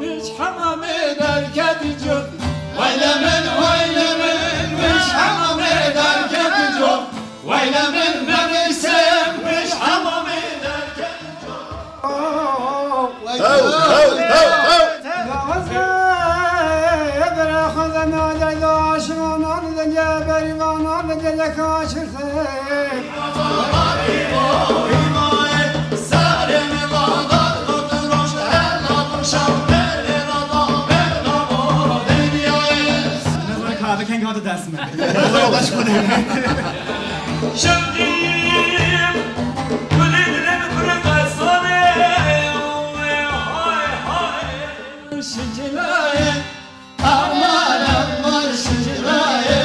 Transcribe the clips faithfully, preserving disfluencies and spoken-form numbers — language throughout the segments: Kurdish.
Hiç hamamê derketî cot. Weyle min, weyle min, hiç hamamê derketî cot. Weyle min, mebisim, hiç hamamê derketî cot. Hew, hew, hew, hew. Bera xwe de nade de aşiqanan de ne berivanan de ne kaçirse. Şikilay. Aman, aman, şikirayê,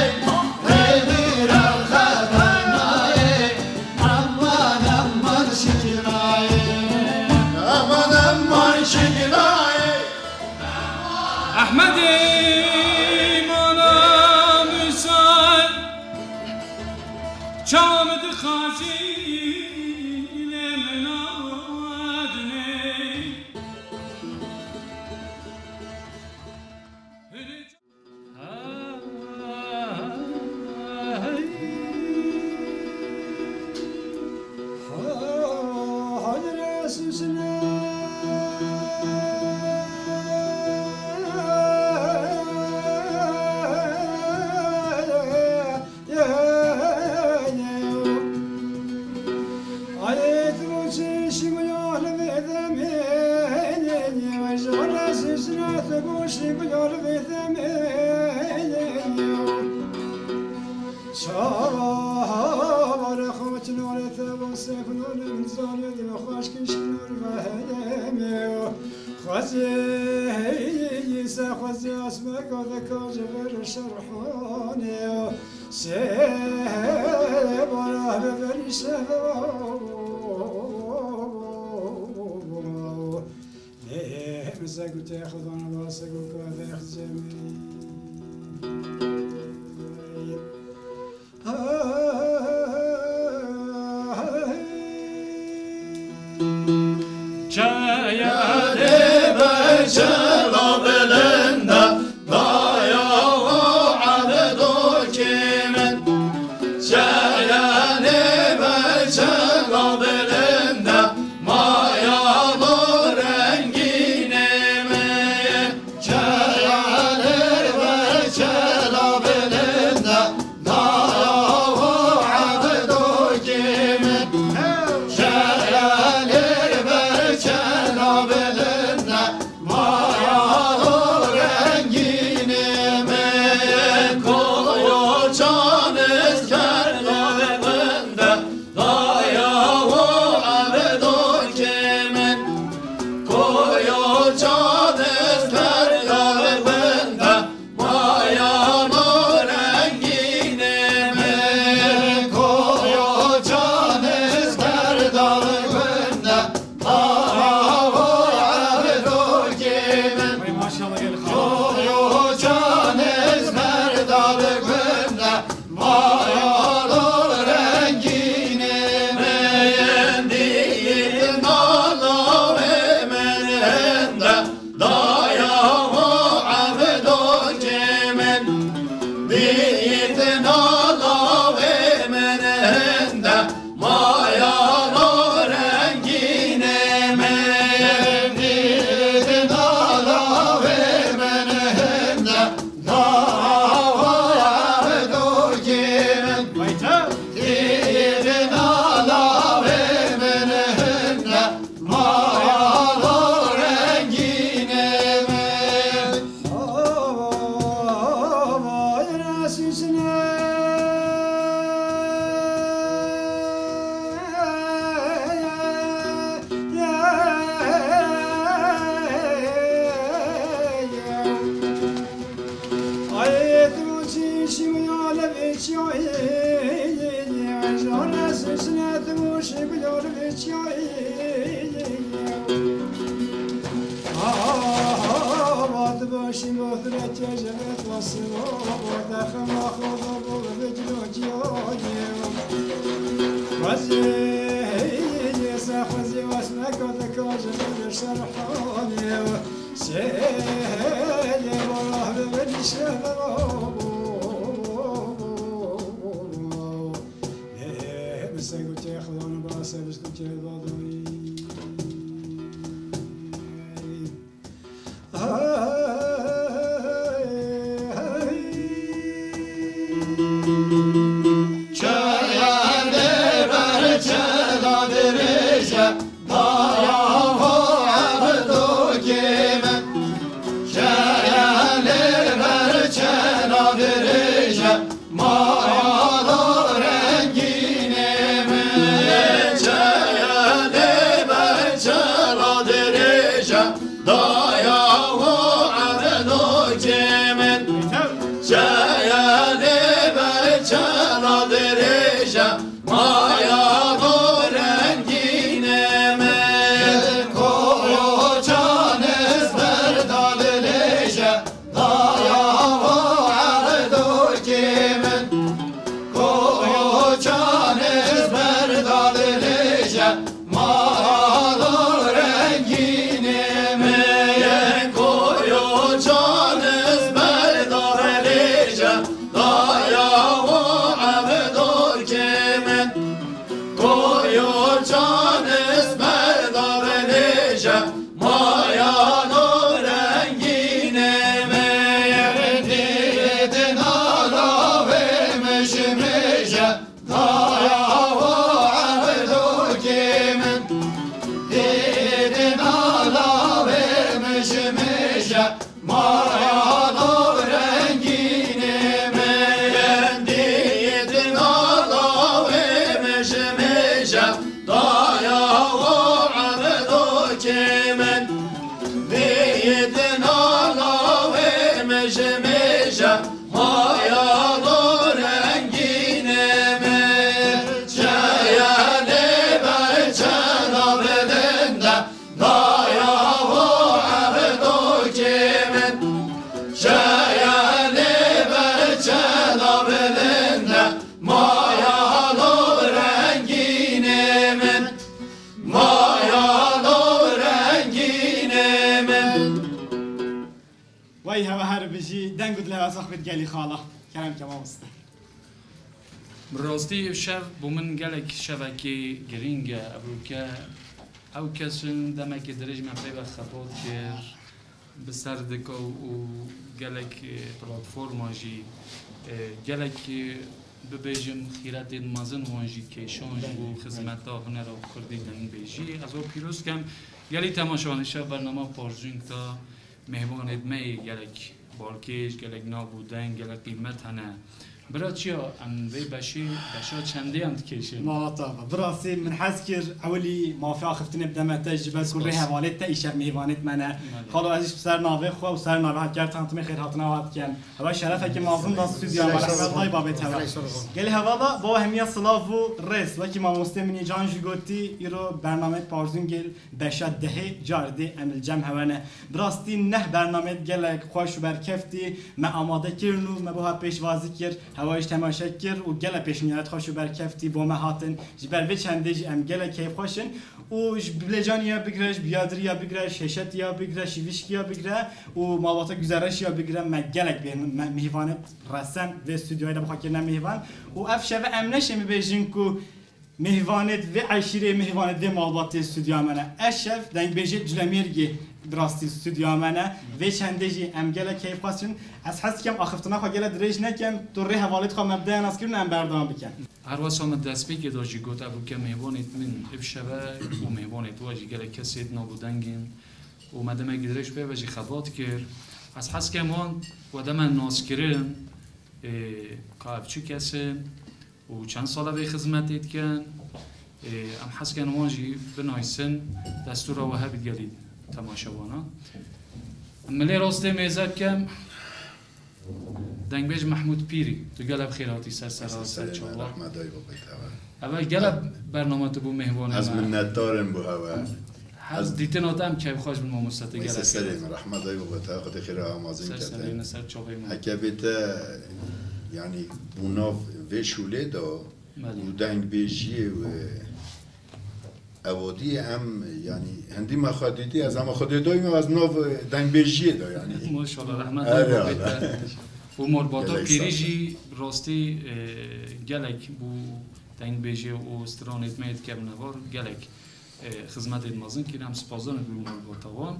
devîra xetanayê. Aman, aman, şikirayê. Aman, aman, şikirayê. Ehmedê mana Musa, çawa min dixwazî lê min nadinê. Xwezî se xwezî asmeka dika ji vir şerhanê. Sê bara bi verî şeva. Nê hêmizek û têxizan va sego kadex cemî. Çaya dê be çela bilinde, daya o Ebdo kê min. Çaya dê be çela bilinde, maya lo rengînê min. Çaya dê be çela bilinde, Maya lo rengînê min, koyo canê sker dal gunda, dava Ebdokê min. Vay maşallah, gel. Koyo canê sker dal gunda, maya lo rengînê min. Dît nala wê min hinde, Daya o Ebdokê min, dît nala wê min hinde, maya lo rengînê min. Dît nala wê min hinde, daya o Ebdokê min, dît nala wê min hinde, Maya lo rengînê min. Vay resîsine. Ay, tu çişim ya le çiyoy. Jana sesine tu şiblo çiyoy. Avat başim oturet cevet vasilo. Daxma xodo bol veclo çiyoy. Vazi, sa xazi vasme. Kadeka ji min Serhanê, sêlê barah bi min şevro. Lê bi se gotê xlan ba se bi gotê dadayî. Çaya lê ber çela dirêje, daya ho evdokê min. Çaya lê ber çela dirêje, mala rengînê min. Çaya lê ber çela dirêje, daya ho evdokê min. Çaya lê ber çela dirêje, mala ho rengînê min. Koçan ez ber da dirêje, daya ho evdokê min. Koçan ez ber da dirêje, mala rengînê min. Koçan ez ber da dirêje, daya ho evdokê min. Koçan ez ber da dirêje, mala ho rengînê min. Dîtina lavê mijmêje, daya ho evdokê min. Dîtina lavê mijmêje, mala ho rengînê min. Dîtina lavê mijmêje, daya ho evdokê min. Dîtina lavê mijmêje, mala ho rengînê min. Çaya lê ber çela bilind e, daya ho evdokê min. Çaya lê ber çela bilind e, mala ho rengînê min. Mala ho rengînê min. Wey hewe her bijî, deng û dilê we sax bit gelî xala. Kerem ke mamoste. Bi rastî ev şev bo min gelek şevekê girîng e. Evroke ew kes in demekê dirêj me pê ve xebat kir, bi ser dika û gelek, e, platforma jî, e, gelek, e, bibêjim xîretên mezin wan jî kêşan ji bo xizmeta hunera kurdî dengbêjî. Ez we pîroz kem. Gelî temaşevanê şev bernama Parzûng da. Mêvanê me yê gelek balkêş, gelek nav û deng, gelek qîmet hene. Bira çiya em vê beşê, beşa çendê em dikêşin? Mala te be. Bi rastî min hez kir, ewilî mafê axiftinê bideme te, ji ber ku rê hevalê te îşev mêvanê me ne. Belê. Xalo, ez jî bi ser navê xwe û ser navê Hevkertan Timê xêrhatina we dikem. Hewa şerefekî mezin da stûdyoya me, rehmet dayê babê te we. Gelî hevala, bo hemiya silav û rêz. Wekî mamostê min yê can jî gotî, îro bernameyê Parzûngê beşa dehê car dê em li cem hewe ne. Bi rastî neh bernameyê gelek xweş û berkeftî me amade kirin û me bo hev pêşwazî kir, hewa jî temaşe kir û gelek pêşniyarêt xweş û berkeftî bo me hatin. Ji ber vê çendê jî em gelek keyfxweş in û ji Bilêcanî ya bigre, ji Biyadirî ya bigre, ji Hêşetî ya bigre, ji Vîşkî ya bigre û malbata Guzereşî ya bigre me gelek bê-, me-, mîhvanêt resen vê stûdyoyê de bi xwe kirine mîhvan û ev şeve em neşê bibêjin ku Mêvanêt vê eşîrê, mêvanêt vê malbatê stûdyoya me ne. Eşev, dengbêjê Culemêrgê bi rastî stûdyoya me ne. Vê çendê jî em gelek keyfxweş in. Ez hez dikem axiftina xwe gelek dirêj nekem, tu rê hevalêt xwe me bide ya naskirin û em berdewam bikin. Her wesa min destpêkê de jî got, evroke mêvanêt min ev şeve û mêvanêt we jî gelek kesêt nav û deng in û me demekî dirêj pê ve jî xebat kir. Ez hez kem wan we deme naskirin, ê, ka ev çi kes in, û çend sal e vê xizmetê dikin. Ê, em hez dikin wan jî binaysin, destûra we hebit gelî temaşevana. Em milê rastê mêze bikim. Dengbêj Mehmûd Pîrî, tu gelek xêr hatî ser sera, ser çava. Rehmet dayê babê te we. Ev gelek bername tu bû mêhvanê me. Ez minnetdar im bo hewe. Hez dîtina te em keyfxweş bin mamoste, tu gelek. Serê min, rehmet dayê babê te we, Xwedê xêra amazin kete. Ser serê min, ser çavê min. Heke vê te, yanî, bûnav vê şûlê de Belê. Û dengbêjiyê wê Evodî em, yanî, hindî me xwe dîtî, ez ema xwe dê doyî me, ez nav dengbêjiyê de, yanî. Maşallah, rehmet Erê, Allah. Û morbata Gelek pîrî sağ ol. Jî rastî, e, gelek bû dengbêjê û stranê me yê dikevine var, gelek, e, xizmetê mezin kir, em spazan bi morbata wan.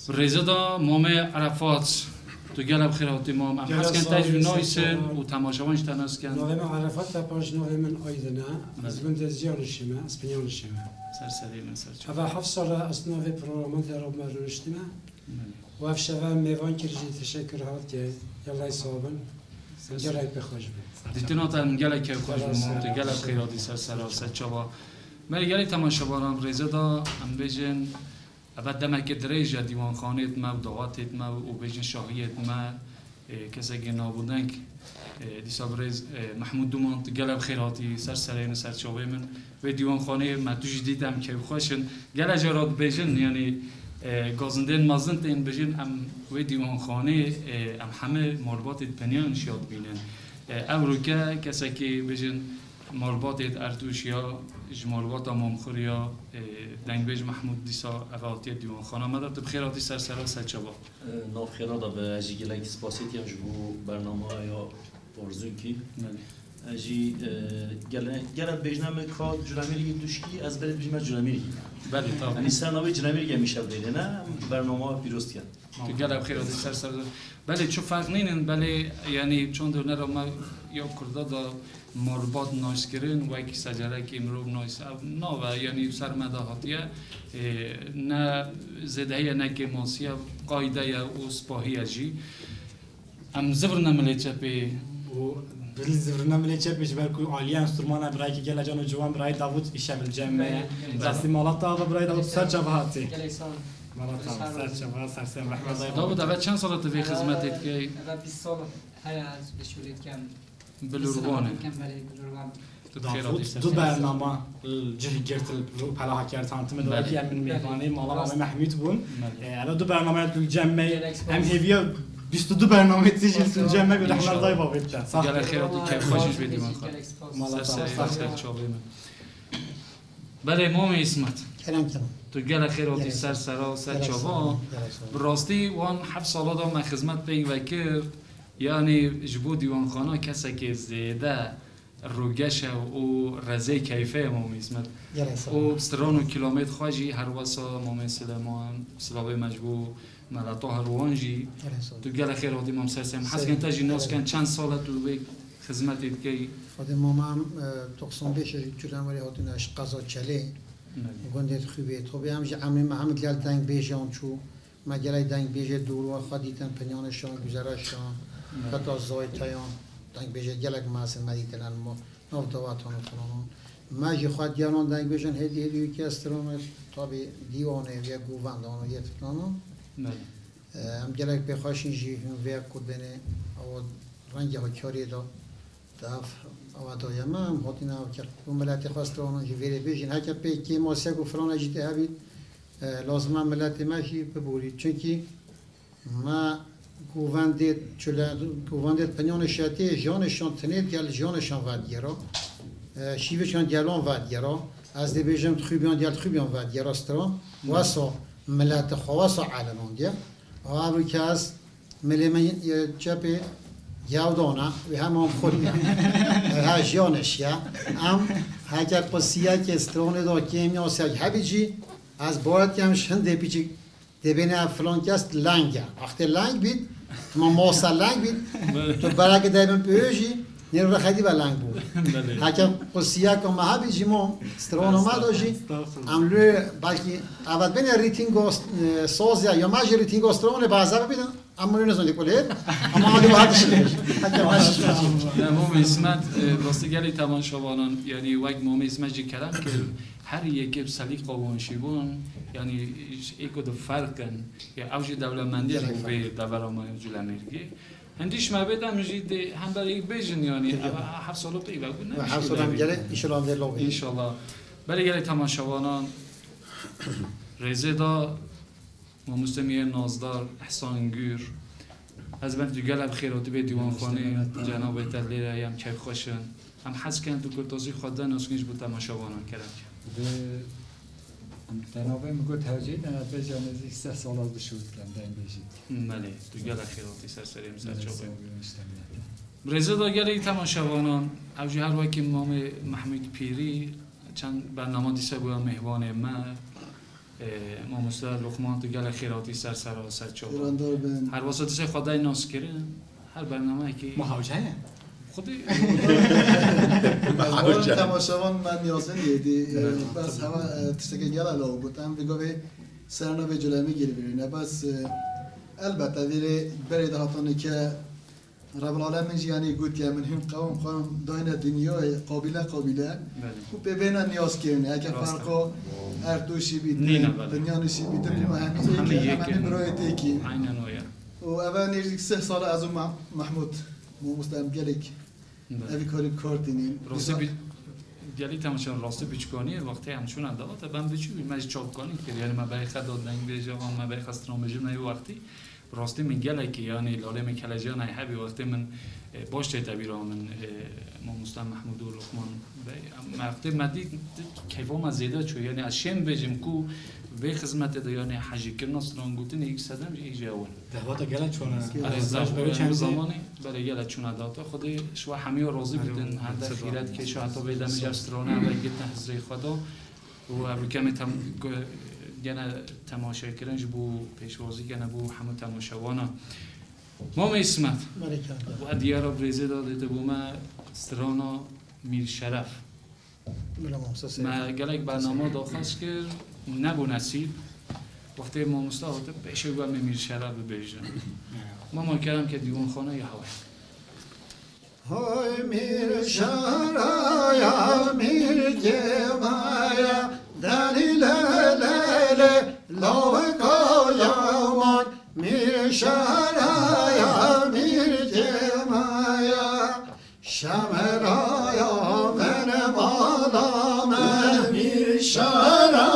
Bi rêze de Mamê Erefat, tu gelek bi xêr hatî mam. Em Gelek hez ken sağ te jî ol, naysin sağ ol. Û temaşevan jî te nas ken. Navê min Erefat Tepaş, navê min Aydin e. Belê. Ez gundê Ziyanişê me, ez Pinyanişê me. Ser serê min, ser çav. Heva heft sal e ez navê programan de rab me rûniştî me. Belê. Û ev şeve mêvan kir jî teşekkür hat ke. Yallah sağ bin. Ser Gelek pê xweş bin. Dîtina te em gelek keyf xweş bin, Gelek mam, tu sağ ol. Gelek xêr hatî ser sera, ser çava. Me gelek temaşevanan rêze de em bêjin, Eve demeke dirêj e dîwanxaneyê me û dawetê me û bêjin şahiyê me, e, kesekî navûdeng, e, dîsa birêz, e, Mehmûd Duman, tu gelek bi xêr hatî ser serê min, ser çavê min. Vê dîwanxaneyê me tu jî dît em keyfxweş in. Gelek cara dibêjin, yanî, e, gazindên mezin tên bêjin em wê dîwanxaneyê, e, em hemî malbatê di Penyanişê ya dibînin. E, ew rûke kesekî bêjin Malbatê di Ertûş ya, ji malbata Mamxur ya, e, dengbêj Mehmûd dîsa eve hatiye dîwanxana me de. Tu bi xêr hatî ser sera, ser çava. E, nav xêra de be, ez jî gelek spasê dikem ji bo bernama ya Parzûkî. Belê. Ez jî, e, gele-, gelek bêjne min ka Culemêrgî tuşkî, ez berê bijîme Culemêrgî. Belê, tabii. Yanî ser navê Culemêrgî em îşev bêrê ne, em bernama pîroz dikin. Tu gelek bi xêr hatî ser ser. Belê, çi ferq nînin, belê, yanî çend hunera me ya Kurda da malbat naskirin, wek secerekî mirov nas, ev nave, yanî ser me de hatiye, e, ne zêdehiye, ne kêmasiye, qayde ye û spahî ye jî. Em zivirine milê çepê. Û dilî zivirine milê çepê ji ber ku aliyê enstrûmana birayekî gelek can û ciwan birayê Davût îşev li cem me ye. Belê. Destî malata ava birayê Davût ser çava hatî. Gelek sağ ol. Malata ava ser çava, ser ser rehmet dayê. Davût, eve çend sala tu vê xizmetê dikey? Eve bîst sal heye ez bi şûlê dikem. Bilurvan e. Dikem, belê, bilurvan. Tu bi xêr hatî ser. Du bernama, e, cih girt li Pelaha Kertan, tu me de wekî em min mêvanê mala Mamê Mehmûd bûn. Belê. E, ela du bernama tu cem me, em hêviya bîst û du bernamê tu jî tu cem me bi rehmet dayê babê te. Gelek xêr hatî, keyf xweş ji vê dîwan xwe. Mala ser, ser çavê min. Belê, Mamê Îsmet. Kerem, kerem. Tu gelek xêr hatî ser sera, ser çava. Gelek sağ ol, gelek sağ ol. Bi rastî wan heft sala da me xizmet peyv vekir. Yanî ji bo dîwanxana kesekê zêde rûgeş e û rezê keyfê ye Mamê Îsmet. Gelek sağ ol. Û stran û kilamêt xwe jî her wesa Mamê Sileman, silavê me ji bo meleta her wan jî. Gelek sağ ol. Tu gelek xêr hatî mam ser ser. Hez ken te jî nas ken, çend sal e tu vê xizmetê dikey? Xwedê mama em, e, doksan beş e ji Culemêrgê hatine, ji qeza Çelê. Belê. Gundê Xwîbê. Tabii em jî emrê me hemî gel dengbêjan çû. Me gelek dengbêjê dûr û xwe dîtin, Pinyanişan, Guzereşan, heta Zayteyan, dengbêjê gelek mezin me dîtin, em nav dawetan û filanan. Me jî xwe diyanan dengbêjan hêdî hêdî wî kes tiran, tabî dîwanê vê govendan û yê filanan. Belê. E, em gelek pê xweş in jî hûn vê qurbênê ew rengê hokariyê de. Ev, ew daye me, em hatine ev kir. Bo miletê xwe stranan jî vêrê bêjin. Heke pê kêmasiyek û filan jî tê hebît, e, lazim e miletê me jî biborît. Çunkî me govendê çile, govendê Pinyanê şetê, jiyanê şan tinê gel jiyanê şan vedigera. E, şîvê şan gelan vedigera. Ez dê bêjim dixubiyan gel dixubiyan vedigera stran. Wesa miletê xwe wesa elemandiye. Ev kes Milê min yê çepê gewdana, wê hema xurî ye. Ev ha jiyanê şiye. Em heke qusiyekê stranê da kêmiyasek hebî jî, ez bawer dikem ji hindê piçik dê bêne ev filan kes leng e. Wextê leng bît, hema masa leng bît, tu bereke de bin pê jî, nêr re xedî ve leng bû. Belê. Heke qusiyeka me hebî jî mo, strana me da jî, Estağfurullah. Em lê belkî evet bêne rîtingo, e, saz ya, ya me jî rîtingo stranê be ez eve bînin. Em wê nezanî ku lê, ama hadi hadi şirin. Hadi hadi şirin. Ya Mamê Îsmet, e, rastî gelî temaşevanan, yanî wek Mamê Îsmet jî kerem kir, her yekê bi selîqa wan şîvan, yanî êko di ferq in. Ya ew jî dewlemendiyê ji bo vê devera me ya Culemêrgê. Hindî ji me bê de em jî dê hember yek bêjin, yanî heft sala pê ve bû, ne? Heft sala em gelê, înşallah vê lo bê. Înşallah. Belê gelê temaşevanan, rêzê da Mamoste Mîr Nazdar, Ehsan Gür, ez ben tu gelek bi xêr hatî vê dîwanxanê, cenabê te lê ye, em keyfxweş in. Em hez ken tu kurtazî xwe de nas kin ji bo temaşevanan kerem ke. Bi Te navê min got hewceyî, te navê jî nêzîk seh sala dişût, em deng bêjî. Belê, tu gelek xêr hatî ser serê min, ser çavê min. Rêzê da gelek temaşevanan, ew jî her wekî Mamê Mehmûd Pîrî, çend bernama dîse bûye mêhvanê me. Ê, mamoste Luqman, tu gelek xêr hatî ser sera, ser çava. Xêrandar bin. Her wasa dîse xwe dayê nas kirin, her bernameyekî. Ma hewce ye? Xwedî. Ez baran temaşevan me niyazin yêdî. Evet. Bes hema, e, tiştekê gela law got. Em vî gavê ser navê Culemî girî birîne. Bes, e, elbette vîrê berê de hatane ke Rebul Alemin jî yanî gotiye min hîn qewim xwe dayne dinyayê qabîle qabîle. Belê. Û pê bêne niyaz kirinê. Eke ferqo Ertuşî bîtin, Binyanişî bîtin, ku me hemî yek in, em hemî birayê têkî. Aynen o ya. Û eve nêzîk sih sal ez û Meh-, Mehmûd, mamoste em gelek Belê. Evî karî kar tînin. Rastî bi-, gelî temaşevan rastî biçûkaniyê wextê em çûne dawete, ben biçû bû, me jî çavkanî kir. Yanî me berê xwe da dengbêje, an me berê xwe stranbêje, me wî wextî rastî min gelekî, yanî lalê min kelecan ay hebî wextê min, e, baş tête bîra min, e, mamoste Mehmûd û Luqman Bey. Em wextê me dît, keyfa me zêde çû. Yanî ez şêm bêjim ku vê xizmetê de, yanî hejîkirina strangotinê îlk sedem jî îje ewil. Dehwata gelek çûne. Erê, zaf, ew zamanî, belê, gelek çûne dehwata. Xwedê ji we hemiya razî bidin, hende xîret kêşa heta vê demê ji ev strane ve girtin hizrê xwe da. Û ev kemê tem-, ge-, gene temaşekirin ji bo pêşwazî gene bo hemû temaşevanan. Mamê Îsmet. Belê, kaka. We diyara bi rêzê de dête bo me strana Mîr Şeref. Bila mamoste Seyîd. Me gelek bernama daxwaz kir, nebû nesîb. Wextê mamoste hate pêşê we me Mîr Şeref bibêjin. Mama kerem ke dîwanxane ya hewe. Hay Mîr Şeraya, Mîr Kêmaya, delî lê lê lê, lawika yaman. Mîr Şeraya, Mîr Kêmaya. Şemelaya min mala min. Mîr Şara,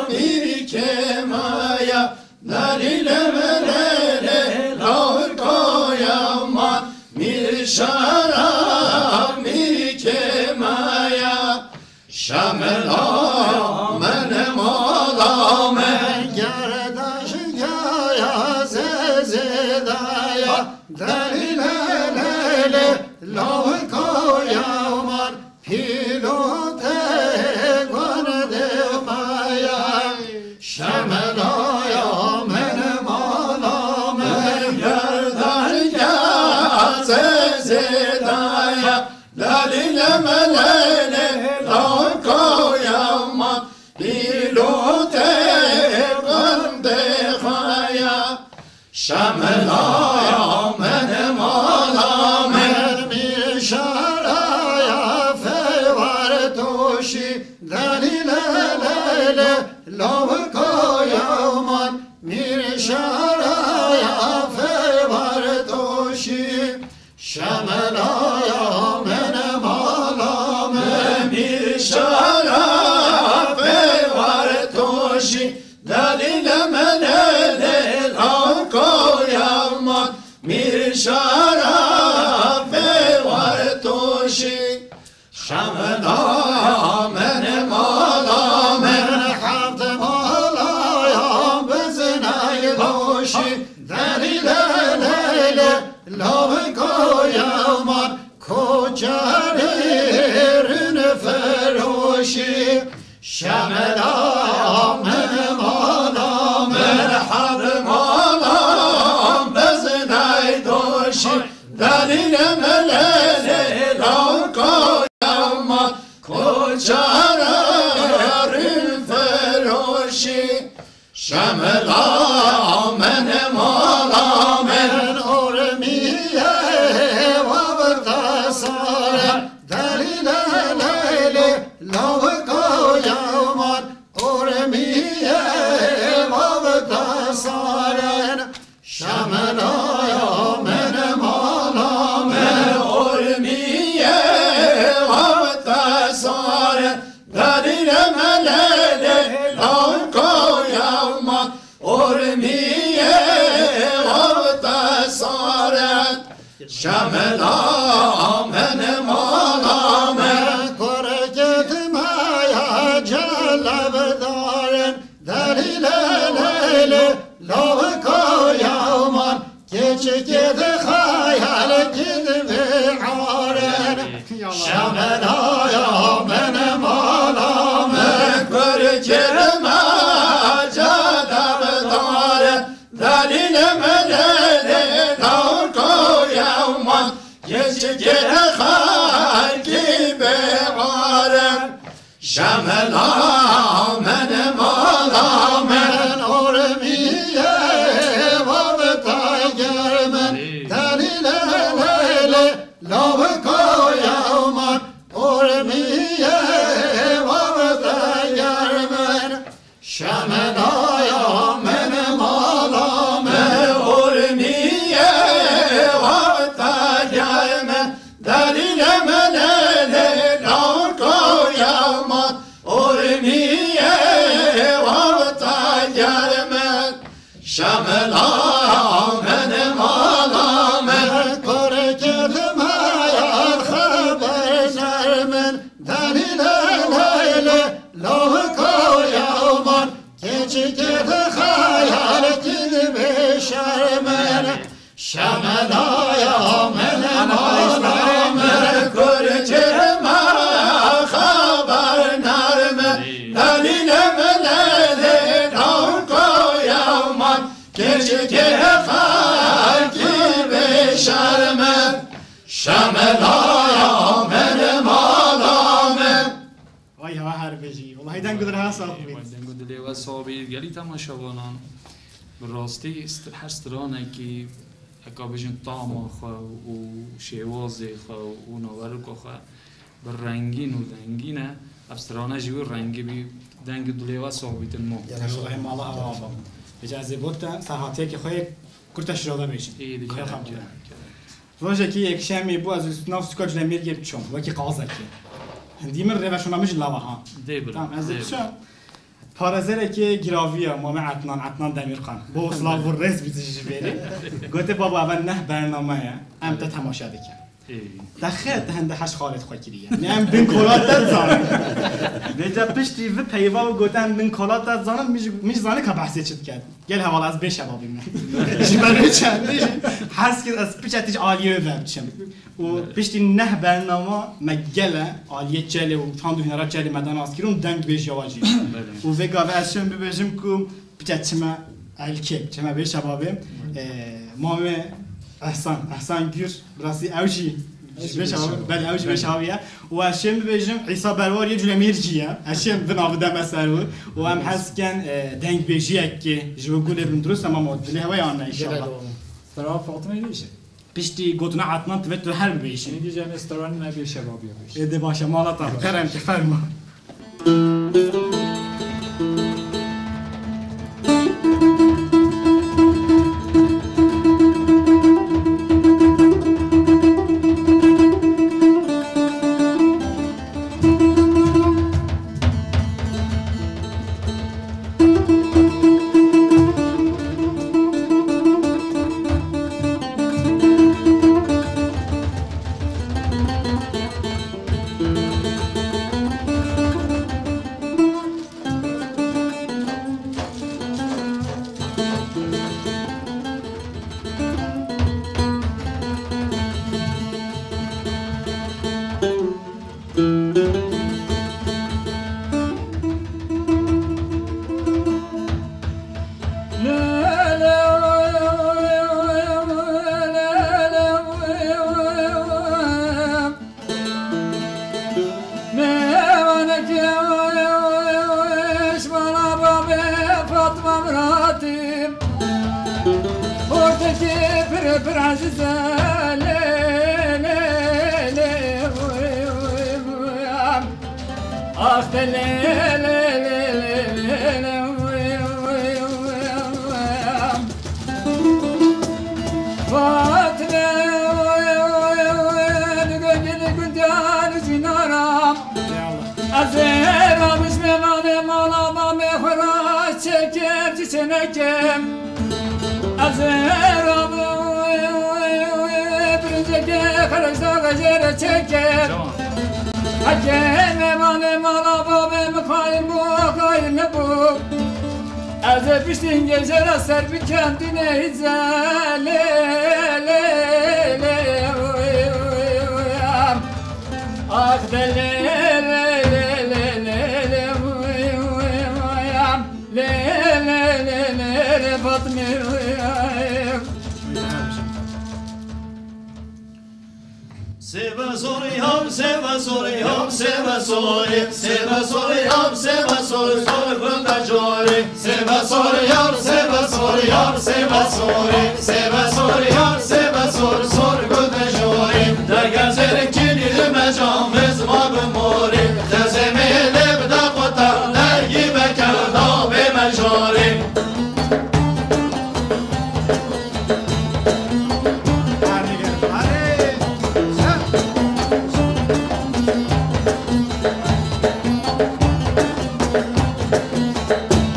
Mîr Kêmaya, delîle merere lawirkaya man. Mîr Şara, Mîr Kêmaya, Şemelaya min mala min. Gerdeşgaya zezedaya, delîle lê lê, lawikaya man. Pîlotê gundê me ya, Şemelaya min mala min. Gerdeşgaya zezedaya, delîle melele, lawikaya man. Pîlotê gundê xwe ya, Şemelaya min mala min. Mîr Şeraya fêwar tûşî, delîle lê lê, lawikaya man. Mîr Şeraya fêwar tûşî, Şemelaya min mala min. Mîr Şerefê wertûşî, delîle melele lawikaya man. Mîr Şerefê wertûşî, Şemelaya min mala min. Heft malaya bizinay doşî, delîle lê lê, lawikaya man. Koçerê rin feroşî, Şemelaya min mala min. Heft mala bizinay doşî, delîle melele lawikaya man. Koçerê rin feroşî, Şemelaya min mala min. Ormiyê wabirte sare, delîle lê lê, lawikaya man. Ormiyê wabirte sare, Şemelaya min mala min. Ormiyê wabirte sare, delîle melele lawikaya man. Ormiyê wabirte sare, Şemelaya min mala min. Kurketmaya celebdar, Delîle leylê lawika yewman, keçikê di xeyalekî di vê arin. Şemelaya min mala min, kurkê me cada bi dare. Delîle min leylê lawika yewman, keçikê xelkî bi arin. Şemela min mala min, ormiye wavta germin. Delîle leylê lawika yewman, ormiye wavta germin. Şemelaya min mala min, ormiye wavta germin. Delîle min leylê lawika yewman, ormiye wavta germin. Şemelaya min mala min, kurkê di me ya xeber nermin. Delîle leylê lawika yewman, keçikê di xeyalekî di bêşermin. Şemelaya min mala min, kurkê me xeber nermin. Delîle min leylê lawika yewman, keçikê xelkî bêşermin. Şemelaya min mala min. Ay ha, her bijî. Wellahî deng dilê we sax bît. Ay, deng dilê we sax bît. Gelî temaşevanan, bi rastî st-, her stranekî heka bijin tama xwe û şêwazê xwe û naverika xwe bi rengîn û dengîn e. Ev strane jî wî rengî bî, deng dilê we sax bîtin mo. Wellahî mala hewa ava. Vêca ez ê bo te serhatiyekê xwe yê kurte şirove bêjim. Ê, dikare, Xwe xwe dikare, bû. dikare. Rojekî yekşemê bû, ez û nav sûka Culemêrgê diçûm, wekî qazekê. Hindî min rêveşona min ji lava ha. Dê bira, Tamam, ez dê ê bira. diçûm. Parêzerekê giraviya Mame Etnan, Etnan Demirkan. Bo silav û rêz bî ji bêrê. Gote, "Baba, eve neh bername ye. Em te temaşe dikin." Ê. Te xêr, te hende heş xalê xwe kiriye. Ne em bin kola te zanin. Vêca piştî vi peyva û gote em bin kola te zanin, min jî, min jî zanik ka behsê çi diket. Gel hevala ez bê şebabî me. Ji ber wê çendê jî hez kir ez piçe tîj aliyê wê ve biçim. Û piştî neh bernama me gele aliyê çelê û çand û hunera çelê me da nas kirin û deng bêjiya wa jî. Belê. Û vê gavê ez şim bibêjim ku piçe çime elkê, çime bê şebabê. E, Mamê Ehsan, Ehsan Gür, bi rastî ew jî Ew jî ji vê bê şav-, şav-, belê, ew jî vê belê. şaviye. Û ez şêm bibêjim, Îsa Berwar yê Culemêrcî ye. Ez şêm vê navê deme ser û, û em hez ken, e, dengbêjiyekê ji bo gulê bin dirust e, mamo, dilê hewe yan ne Gelek inşallah. Oğlum. Stara Fatime bêje. Piştî gotina Etnan divê tu her bibêjî. Êdî jî em ê staranî me bê şebabî bêjî. Êdî baş e, mala te, kerem ki ferma. Mêvanekê şmana babê Fatma miratî. Ortekê pir pir ezîz e, lê, lê, lê, lê, oy, oy, oy, am. Ax te lê, lê, lê, lê, lê, lê, oy, oy, oy, am. Fatime, oy, oy, oy, digogili gundan zinara. Ya Allah. Ez ê ramiş mêvanê mala mamê xwe ra çêkim, çi çênekim. Ez ê ram, oy, oy, oy, birincekê xerec da xecêre çêkim. Tamam. Heke mêvanê mala babê min xayir bû, xayir nebû. Ez ê piştî hingê jê re ser bi kendî neyze. Lê, lê, lê, lê, oy, oy, oy, am. Ax de lê, lê, lê, oy, oy, oy, am. Lê, lê, lê, lê, lê, Fatmê, oy, ay. Sêve sorê ham, sêve sorê ham, sêve sorê, sêve sorê ham, sêve sorê, sor gul de corê. Sêve sorê yar, sêve sorê yar, sêve sorê, sêve sorê yar, sêve sor, sor gul de corê. Dergezerê kîlî li me can, biz ma bi morê. Xezê mêlê bide quta, dergî veke da bê me corê.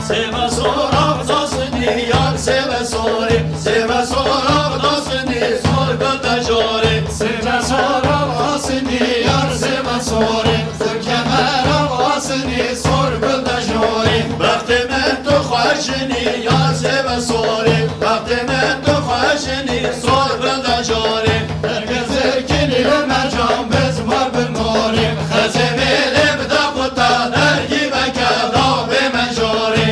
Sêve sora dasinî yar sêve sorê, sêve sora dasinî sor gul de jorê. Sêve sora dasinî yar sêve sorê, tu kemera dasinî sor gul de jorê. Bextê min tu xweşinî yar sêve sorê, bextê min tu xweşinî sor gul de jorê. Dergezir kîlî li me can biz mar bi morê. Xezê mêlê bide quta dergî veke da bê me jorê.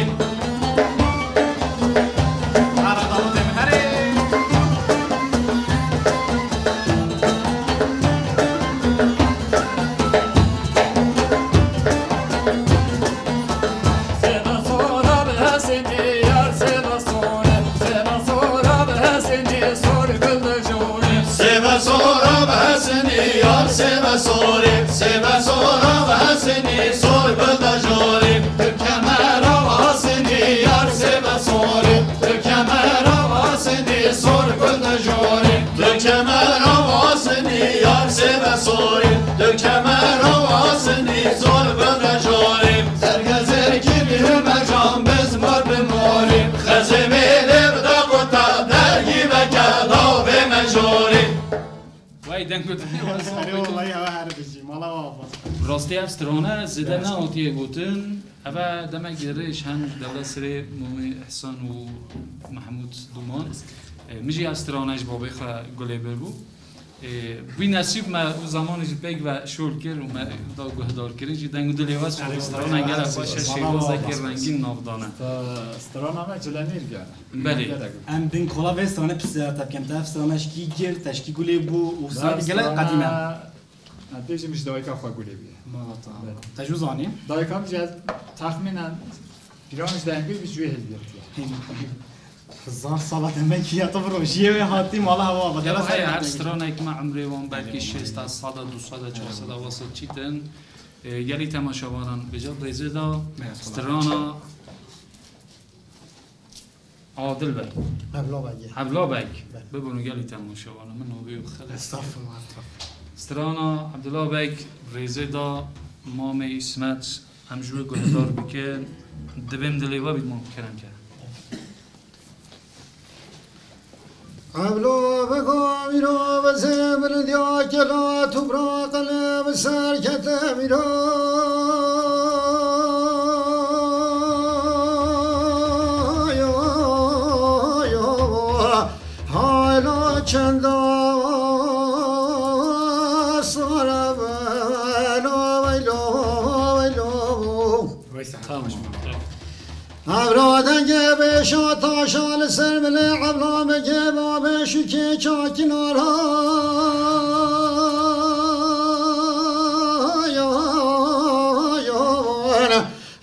Sêva sora bi hesinî yar sêva sore. Sêva sora bi hesinî sor gul de jorê. Sêva sora bi hesinî yar sêva sore. Sêva sora bi hesinî sor gul de jorê. Tu kemera bi hesinî yar sêva sore. Tu kemera bi hesinî sor gul de jorê. Tu kemera bi hesinî yar sêva sore. Tu kemera bi hesinî sor gul de jorê. Dergezir kîlî li me can biz mar bi morê. Xezê mêlê bide quta dergî veke da bê me jorê. Vay deng got. Erê wallahî ew her bijî. Mala we ava. Rastî ev strane zêde nehatiye gotin. Eve demek dirêj hem dewlet sirê Momê Ihsan û Mehmûd Duman. E, min jî ev strane ji babê xwe gulê bir bû. Ê, bûy nesîb me û zamanê jî pêk ve şol kir û me da guhdarkirin jî deng û dilê we sor. Strana gelek xweş e, şêwazekî rengîn nav dane. Strana me Cilemêr ge. Belê. Em bin kola vê strane pirsiyara te bikim. Te ev strana ji kî girt, te ji kî gulê bû û strana gelek qedîm e. Em bêjim ji dayika xwe gulê bûye. Ma tamam. Te jû zanî? Dayika min jî ez texmînen pîran ji dengê bi ji wê hilgirtiye. Hezar sala demekî ya tu bi rojiyê wê hatî mala hewa. Ya heye, her stranek me umrê wan belkî şêst, seda, du seda, çar seda wasa çîtin. E, gelî temaşevanan bêje rêzê da strana Adil Beg. Evla Begê. Evla Beg. Belê. Bibûn gelî temaşevana min navê xelê. Estağfurullah, estağfurullah. Strana Abdullah Beg rêzê da Mamê Îsmet. Em ji wê guhdar bikin. Divêm dilê we bît mam kerem ke. Evla Bega mîra ve zê bilidiya kela tu bira qele bi ser kete mîra. Hayla çenda sara velo velo velo. Tamam. Evra dengê bêşa taşa li ser bilê evla bigê babê şikê çakinara.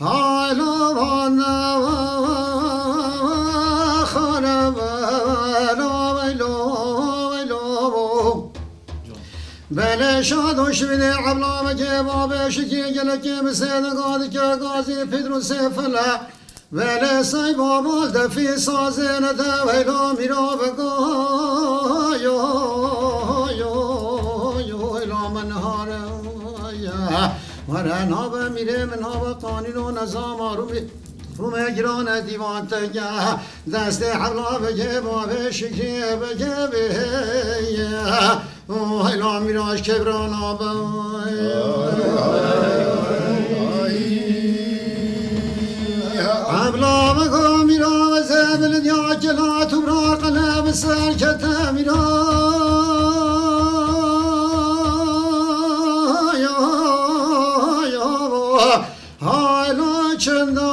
Hayla van xanebe la veylo veylo. Belê şado şibînê evla bigê babê şikê gelekê bi sêde gadike gazî pîdrû sêfele. Belê sey babal defî sazê ne de veyla mîra bega yo yo yo la min hare ye. Were nabe mîrê min nabe qanîno nezama rûmê rûmê girane dîvan te ge. Destê hevla bigê babê şikê bigê bê ye. Oy la mîra ji kevra nabe. Evla bega Dilê ya kela tu bira qele bi ser kete mîra. Ya, ya, ya. Hayla çenda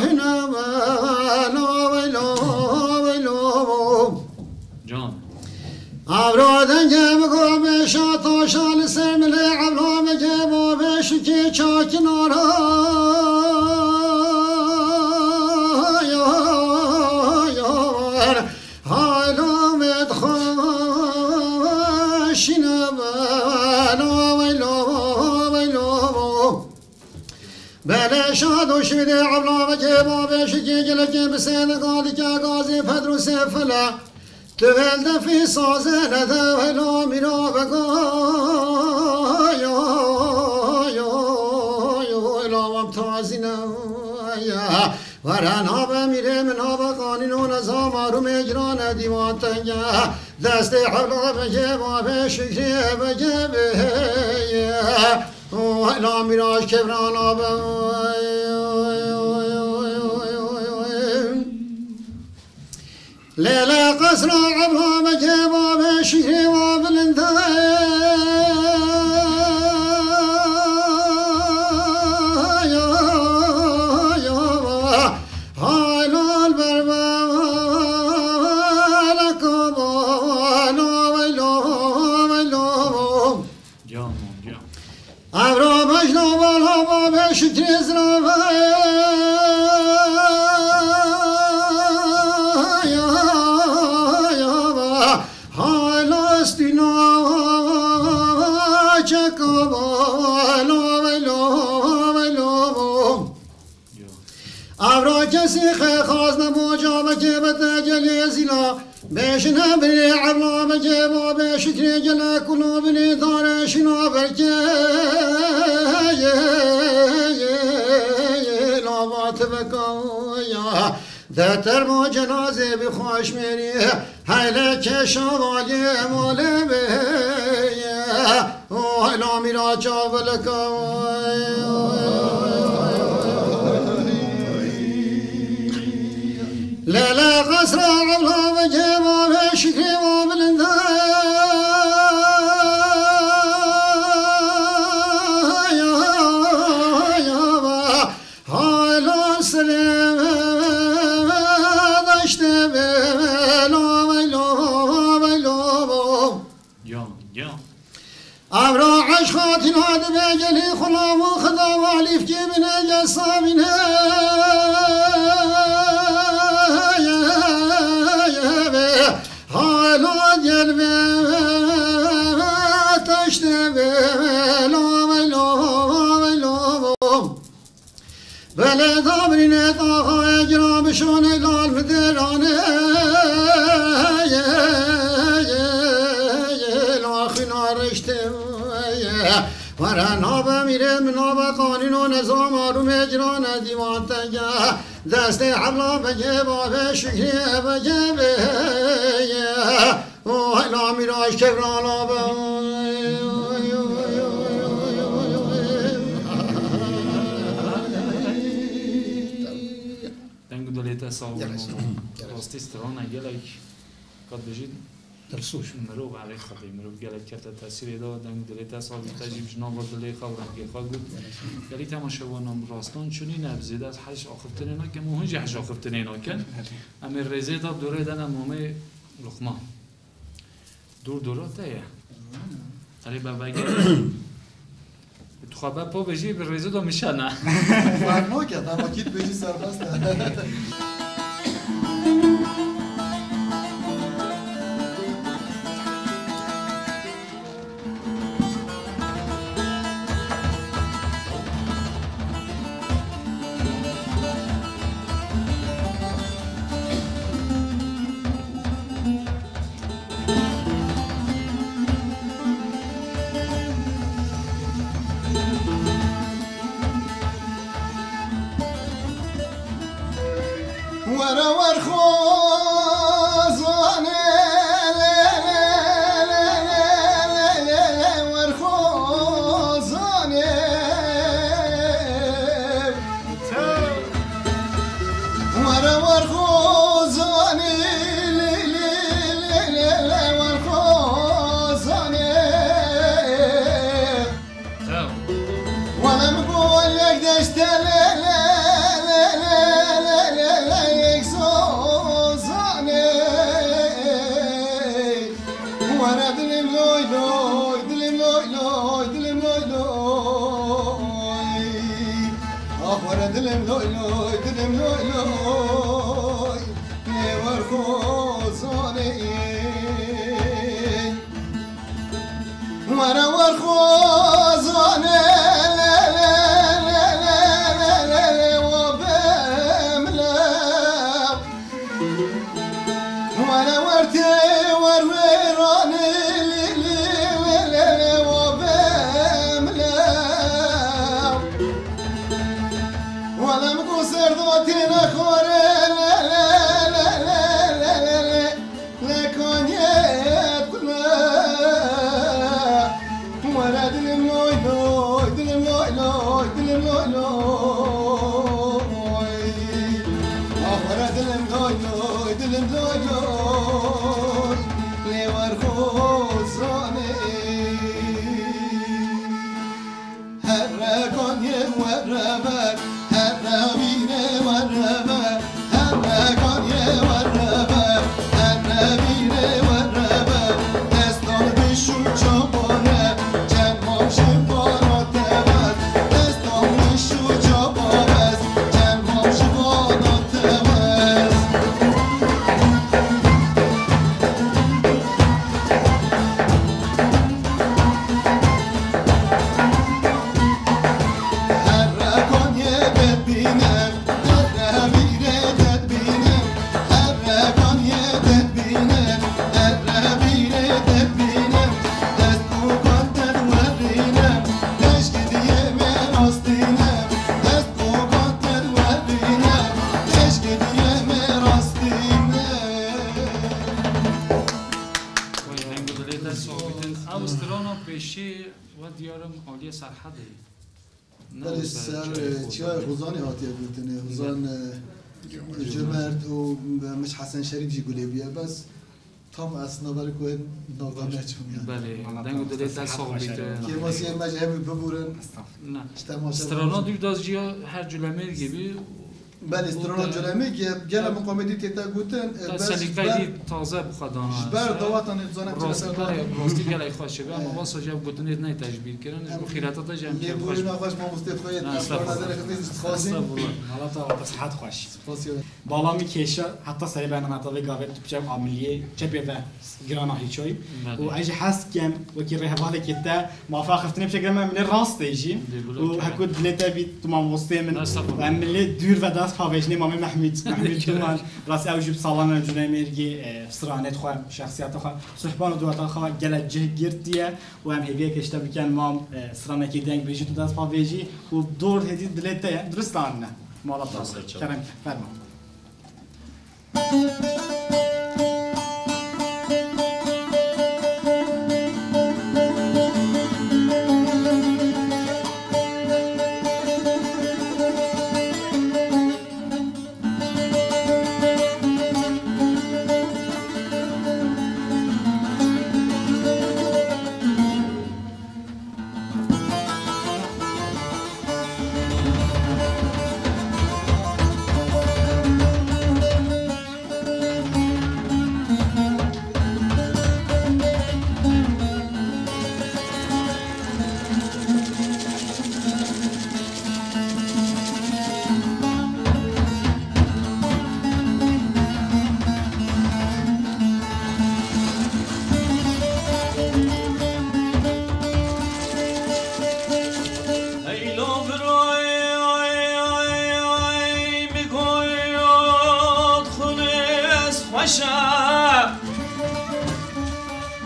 hine bela veylo, veylo. Can. Avra denge bi go beşa taşa li ser milê evla me ge bo beşikê çakinara. Ya, ya. Hayla me dixweşîne bela veylo, veylo. Bele şado şîdê evla vekê babê şikê gelekê bi sêdika dike gazê Pedrûsê file. Tu vel defî sazê nede veylo mîra vega. Yo, yo, yo, yo, ela wam tazîne ya. Were nabe mîrê min nabe qanîno neza marûmê girane dîwan tenge. Destê hewla bege babê şikrê bege bê. O hela mîraş kevran nabe. Lêle qesra evla bege babê şikrê wa bilinde. Helal ber belek bala veylo veylo. Can, can. Evra bejna bala babê şikrê zirave. Helal stîna çeka bala veylo veylo. Evra kesî xwe xwazne bo cavekê bete gelê zîla. Bêjine binê evla bigê babê şikrê gele kulo binê dare şîna berkê. Lava tibeka ya. De termo cenazê bi xweş mêrî. Heyle keşa valê malê bê. Oy, la mîra çavilika. Lele qesra evla ve cema ve şikrê ve bilinde. Hala sere daşte ve la ve la ve la. Can, can. Evra eşqa tîna dibe gelî xula û xida walîf kê bine ge sabîne. Hala gel ve taşte ve la ve la ve la. Belê dabrîne taxayê gira bişonê lal midirane. Laxîna rişte were nabe mîrê min nabe qanîno nezama rûmê girane dîwan tenge. Destê hebla bege babê şikrê bege bê. Oy, la mîraş kevran nabe. Deng û dilê te sax be. Rastî strana gelek, ka dibêjî dilsoz. Mirov erê xwedê, mirov gelek kete tesîrê de, deng û dilê te sax be, te jî bi nava dilê xwe û rengê xwe got. Gelî temaşevanan bi rastan çûnî ne, bi zêde ez hej axiftinê nakim û hûn jî hej axiftinê nakin. Em ê rêzê de dorê de ne mamê Luqman. Dûr dûra te ye. Erê be vege. Tu xwe be po bêjî bi rêzê de mişene. Fermo ke, dema kî dibêjî serbest e. Were werxwazanê, werxwazanê. Dilim loy loy, dilim loy loy, lê wer xozanê. Were wer xozanê, lê, lê, lê, wa bemle. Were wer tê, wer wêranê, lê, lê, lê, lê, lê, wa bemle. Wele min ku ser da têne xwarê, lê, lê, lê, lê, lê, lê, lê, lê, lê, kanyê kule. Were dilim loy loy, dilim loy loy, dilim loy loy. Ah, were dilim loy loy, dilim loy loy. Lê wer xozanê. Herre kanyê were ver, herre bîrê were ver, herre kanyê were ver, herre bîrê were ver. Destan biş û çapan e, çend mam ji vana te ver. Destan biş û çapan e, çend mam ji vana te ver. Ew strana pêşî we diyarim aliyê Serhedê. Belê ser, e, çiyayê Xuzanê hatiye gotin, e, Xuzan, e, Cömert û Mich Hesen Şerîf jî gulê bûye, bes tam ez naverê ku navda neçûm yani. Belê, deng û dilê te sax bît. Kêmasiyê me ji hemî biburin. Estağfurullah. Ne. Strana Dûrdas jî ya her culemêr gibi. Belê, strana culemê ge-, gela miqamê dî tête gotin, e, bes ji ber, taze bi xwe dana. Ji ber dawatan ê dizane çi rastî gelek xweş e, ama wasa jî ev gotinê nayê tecbîr kirin, ji bo xîreta te jî em kêf xweş. Lêborîna xweş mamostê xwe yê, estağfurullah. Estağfurullah. Mala te sihet xweş. Spas ya. Bala min kêşa, heta serê bername ta vê gavê tu piçe amiliyê çepê ve girana hîçoy. Belê. Û ez jî hez dikem wekî rêhevalekê te mafa xiftinê bişekle me milê rast tê jî. Û heko dilê te bî tu mamostê min. Estağfurullah. Em milê dûr ve dest pavêjinê mamê Mehmûd, Mehmûd Duman. Rast ew jî bi salan em cûnê mêrgî, e, stranê xwe, şexsiyeta xwe, suhban û dueta xwe gelek cih girtiye. Û em hêviyeke ji te bikin mam, e, stranekî deng bêjî tu dest pavêjî û dor hêdî dilê te ye, durust anine. Mala te. Kerem ke, fermo.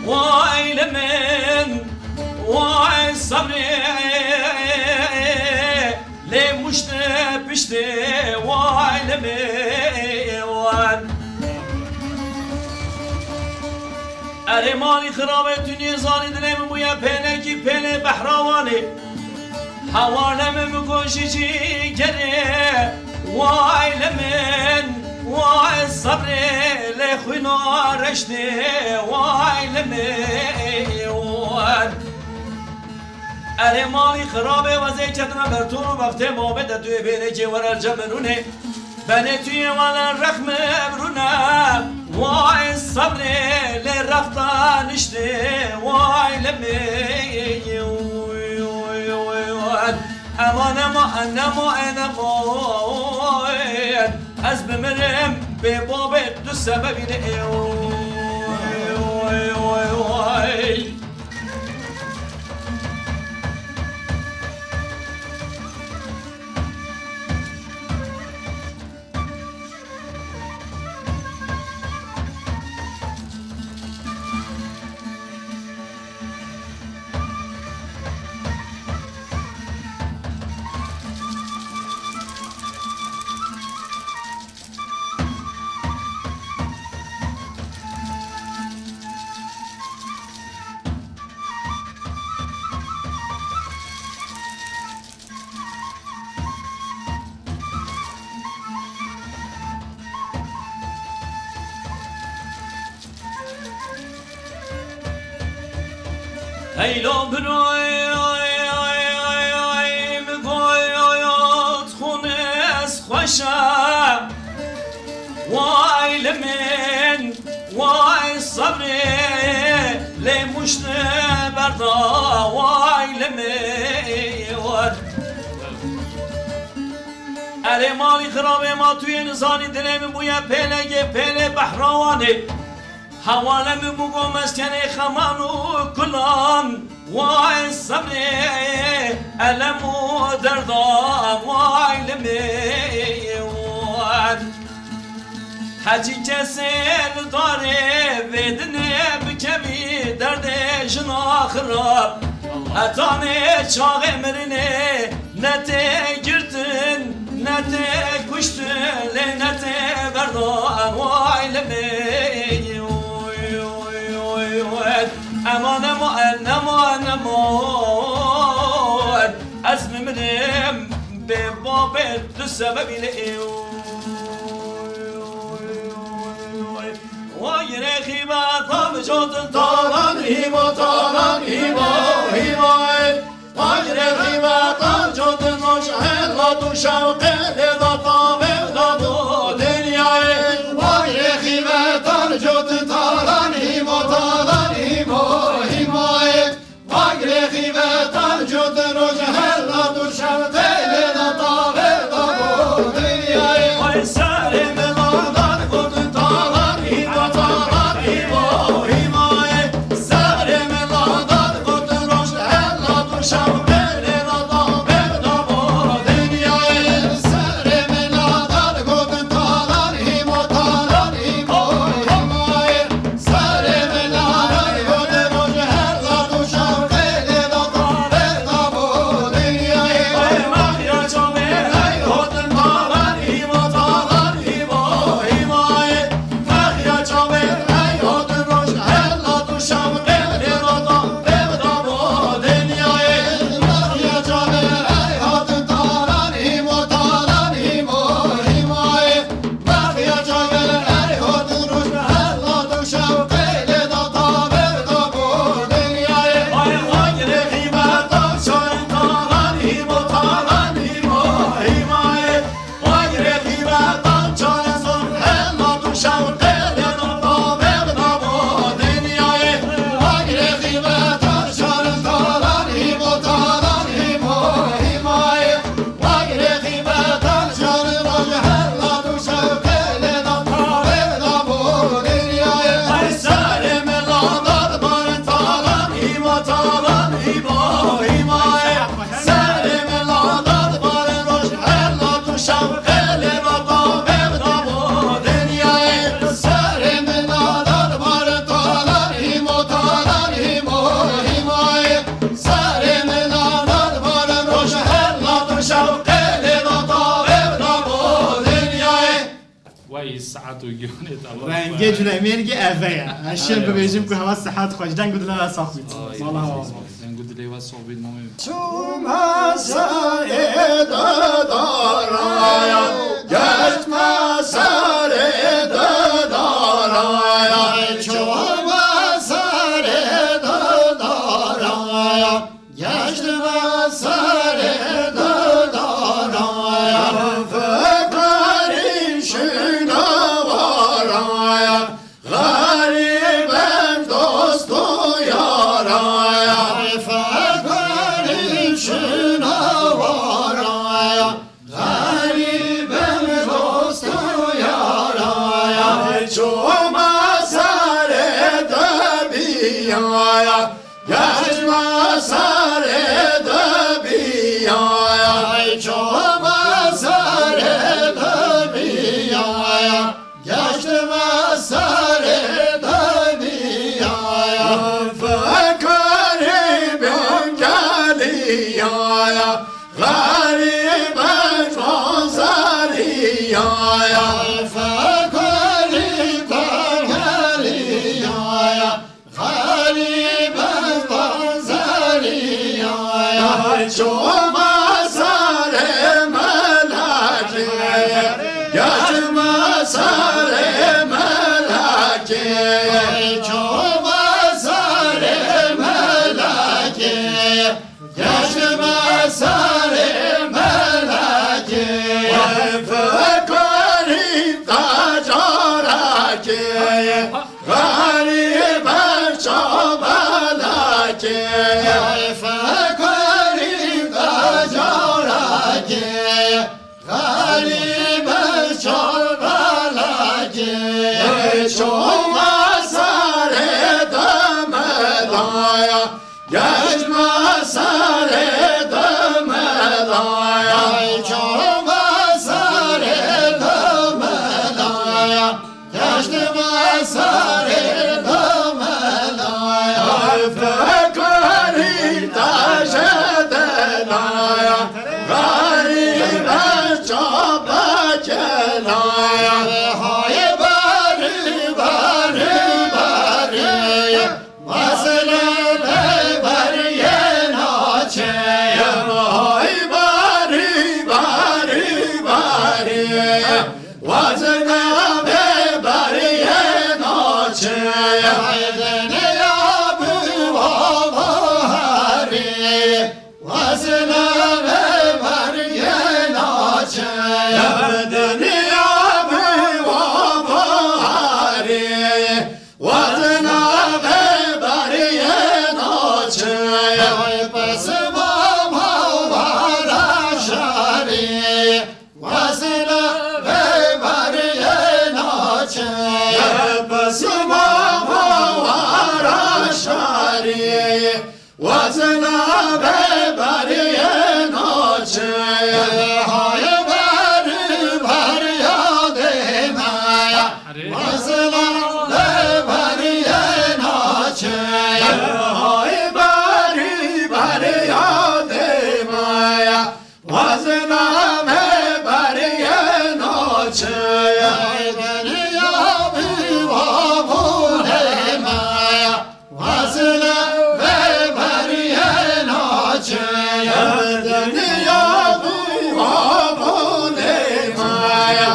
Vay li min, vay sabrê, lê muşte piştê, vay li min. Erê malî xirabê tu nêzanî dilê min bûye pênekî pênê behrawanê. Hewale min biko ji cîgerê, way li min, way sebrê, lê xwîna reştê, way li min. Erê malî xirabê wezê ketina bertor û beftê mabê de tu ê bêrê cê were cemirûnê. Benê tu yê wele rexme ebrûne, way sebrê lê rexta niştê, way li min. Ema nema, nema, nema, ez bimirim bê babê tu sebebî ne. Heylo biro, min goyot xûnes xweş e. Way li min, way sebrê, lê muşt berda, way li min. Erê malî xirabê ma tu yê nizanî, dilê min bûye pêlekê, pêlê behrawanê. Hewale min bû go meskenê xeman û kulan. Way sebrê, elem û derdan, way li min. Hecî kesê li darê vê dinê bikevî derdê jina xirab. Hetanê çaxê mirinê ne tê girtin, ne tê kuştin, lê ne tê berdan, way li min. Oy, oy, oy, oy. Eman, eman, eman, eman. Ez bimirim bê babê tu sebebî lê. Oy, oy, oy, oy. Wagirê xîbetan cotin talan hîmo, talan hîmo, hîmo. Wagirê xîbetan cotin roj hela tu şewqê lê da tavê da bo dinyayê. Wagirê xîbetan cotin talan hîmo, talan hîmo, hîmo. Wagirê xîbetan cotin roj hela tu şewqê lê da tavê da bo dinyayê. Ay serê min ladan gotin talan hîmo, talan hîmo, hîmayê. Serê min ladan gotin roj hela tu şewqê lê da tavê da bo dinyayê. Serê min ladan gotin talan hîmo, talan hîmo, hîmayê. Wey saet û giyanê te. Rengê Culemêrgê ev e. Ez şêr bibêjim ku hewa sihet xweş, deng û dilê we sax bît. Ay, mala hewa. Deng û dilê we sax bît, mamê. Çûme serê didaraya, geçme serê didaraya. Çûme serê didaraya. Geçtime serê didaraya, fekarî şinawaraya, xerîbek dost û yaraya, fekarî şinawaraya. Ya, ya, fekarî temelî, ya, ya, xerîbin qanzerî, ya, ya, çoma serê melekê, geçme serê melekê, çoma serê melekê. Geçme serê melekê. Wey fekarî tecarekê, xerîbê çabelekê. Wey fekarî tecarekê, xerîbê çabelekê. Wey çoma serê demedaya. Geçme serê demedaya. Ay çoma serê demedaya. Geçme serê demedaya. Ay fekarî taşe delaya. Xerîbê çabekelaya. Hay berî, berî, berî. Wezne vê beriyê naçe. Hay barî, barî, barî. Wezne vê beriyê naçe. Hay dinya bi wa baharî. Wezne vê beriyê naçe. Dinya bi wa baharî. Wezna vê beriyê naçe. Ay pesma mawara şarî. Wezna vê beriyê naçe. Pesma mawara şarî. Wezna vê beriyê naçe. Hay berî beriya dême. Wezna vê beriyê naçe. Hay berî beriya dême. Wezna vê beriyê naçe. Hay beriya bi wa bû dême. Wezne vê beriyê naçe. Dinya bi wa bûnê me ye.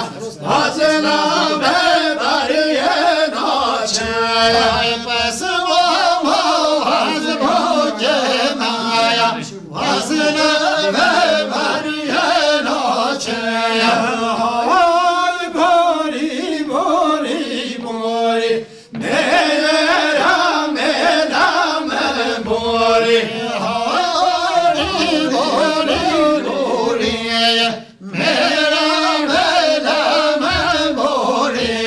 Wezne vê beriyê naçe. Ay pesma ma wez bokê me ye. Wezne vê beriyê naçe. Ay borî, borî, borî. Mêra, mêra me borî. Borî, borî, borî. Mêra, mêra me borî.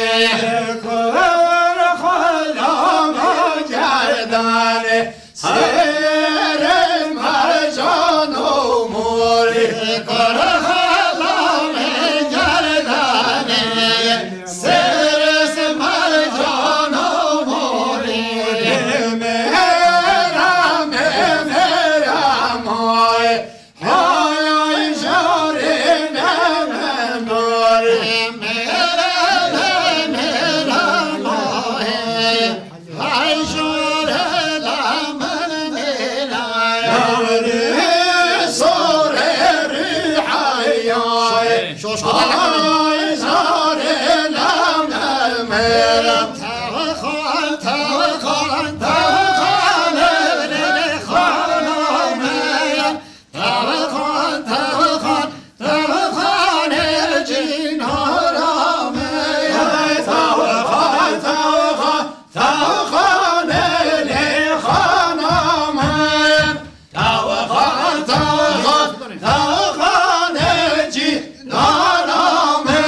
Kor xala me gerdanê. Serê mercan û morî. Kor xala me gerdanê. Serê mercan û morî. Mêra, mê-, mêra moyê. Hay, ay, jarê me, me, morî. Mêra, mêra moyê. Ay, jarê la min mêra. Yar sorê rihayay. Şoş, şoş, ay, jarê la min mêra. Tavxan, tavxan, tavxan, lê, lê, lê, xana mêra. Tavxan, tavxan, tavxanê cînara me. Tavxan, tavxan, tavxanê lê xana me. Tavxan, tavxan, tavxanê cînara me.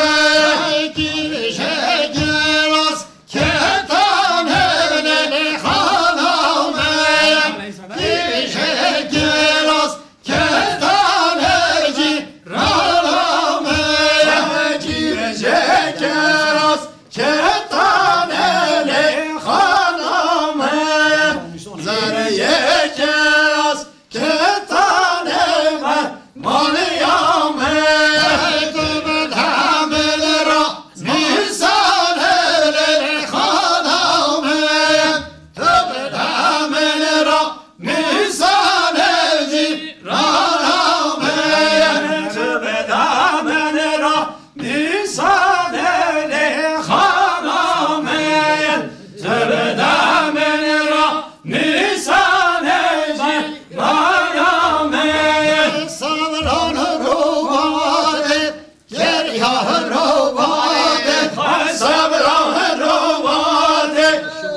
Herovate, hay sebra herovate,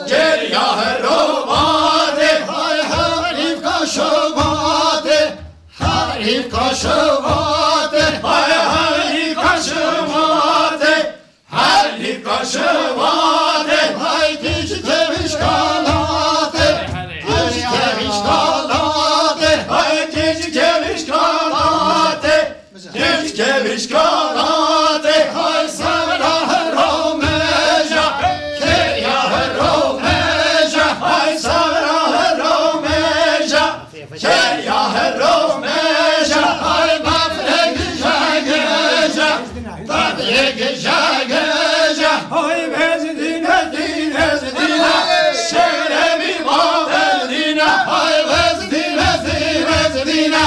geriya herovate, hay herîf kaşovate, herîf kaşovate, hay herîf kaşovate, herîf kaşovate, hay tîj keviş kalate, tîj keviş kalate, hay tîj keviş kalate. Tîj keviş kalate, hay sebra heromeja, keriya heromeja, hay sebra heromeja, keriya heromeja, hay bafre gija gija, bafre gija gija, hay vezdîne, dîne, dîne, şeremî bafre dîne, hay vezdîne, dîne, dîne.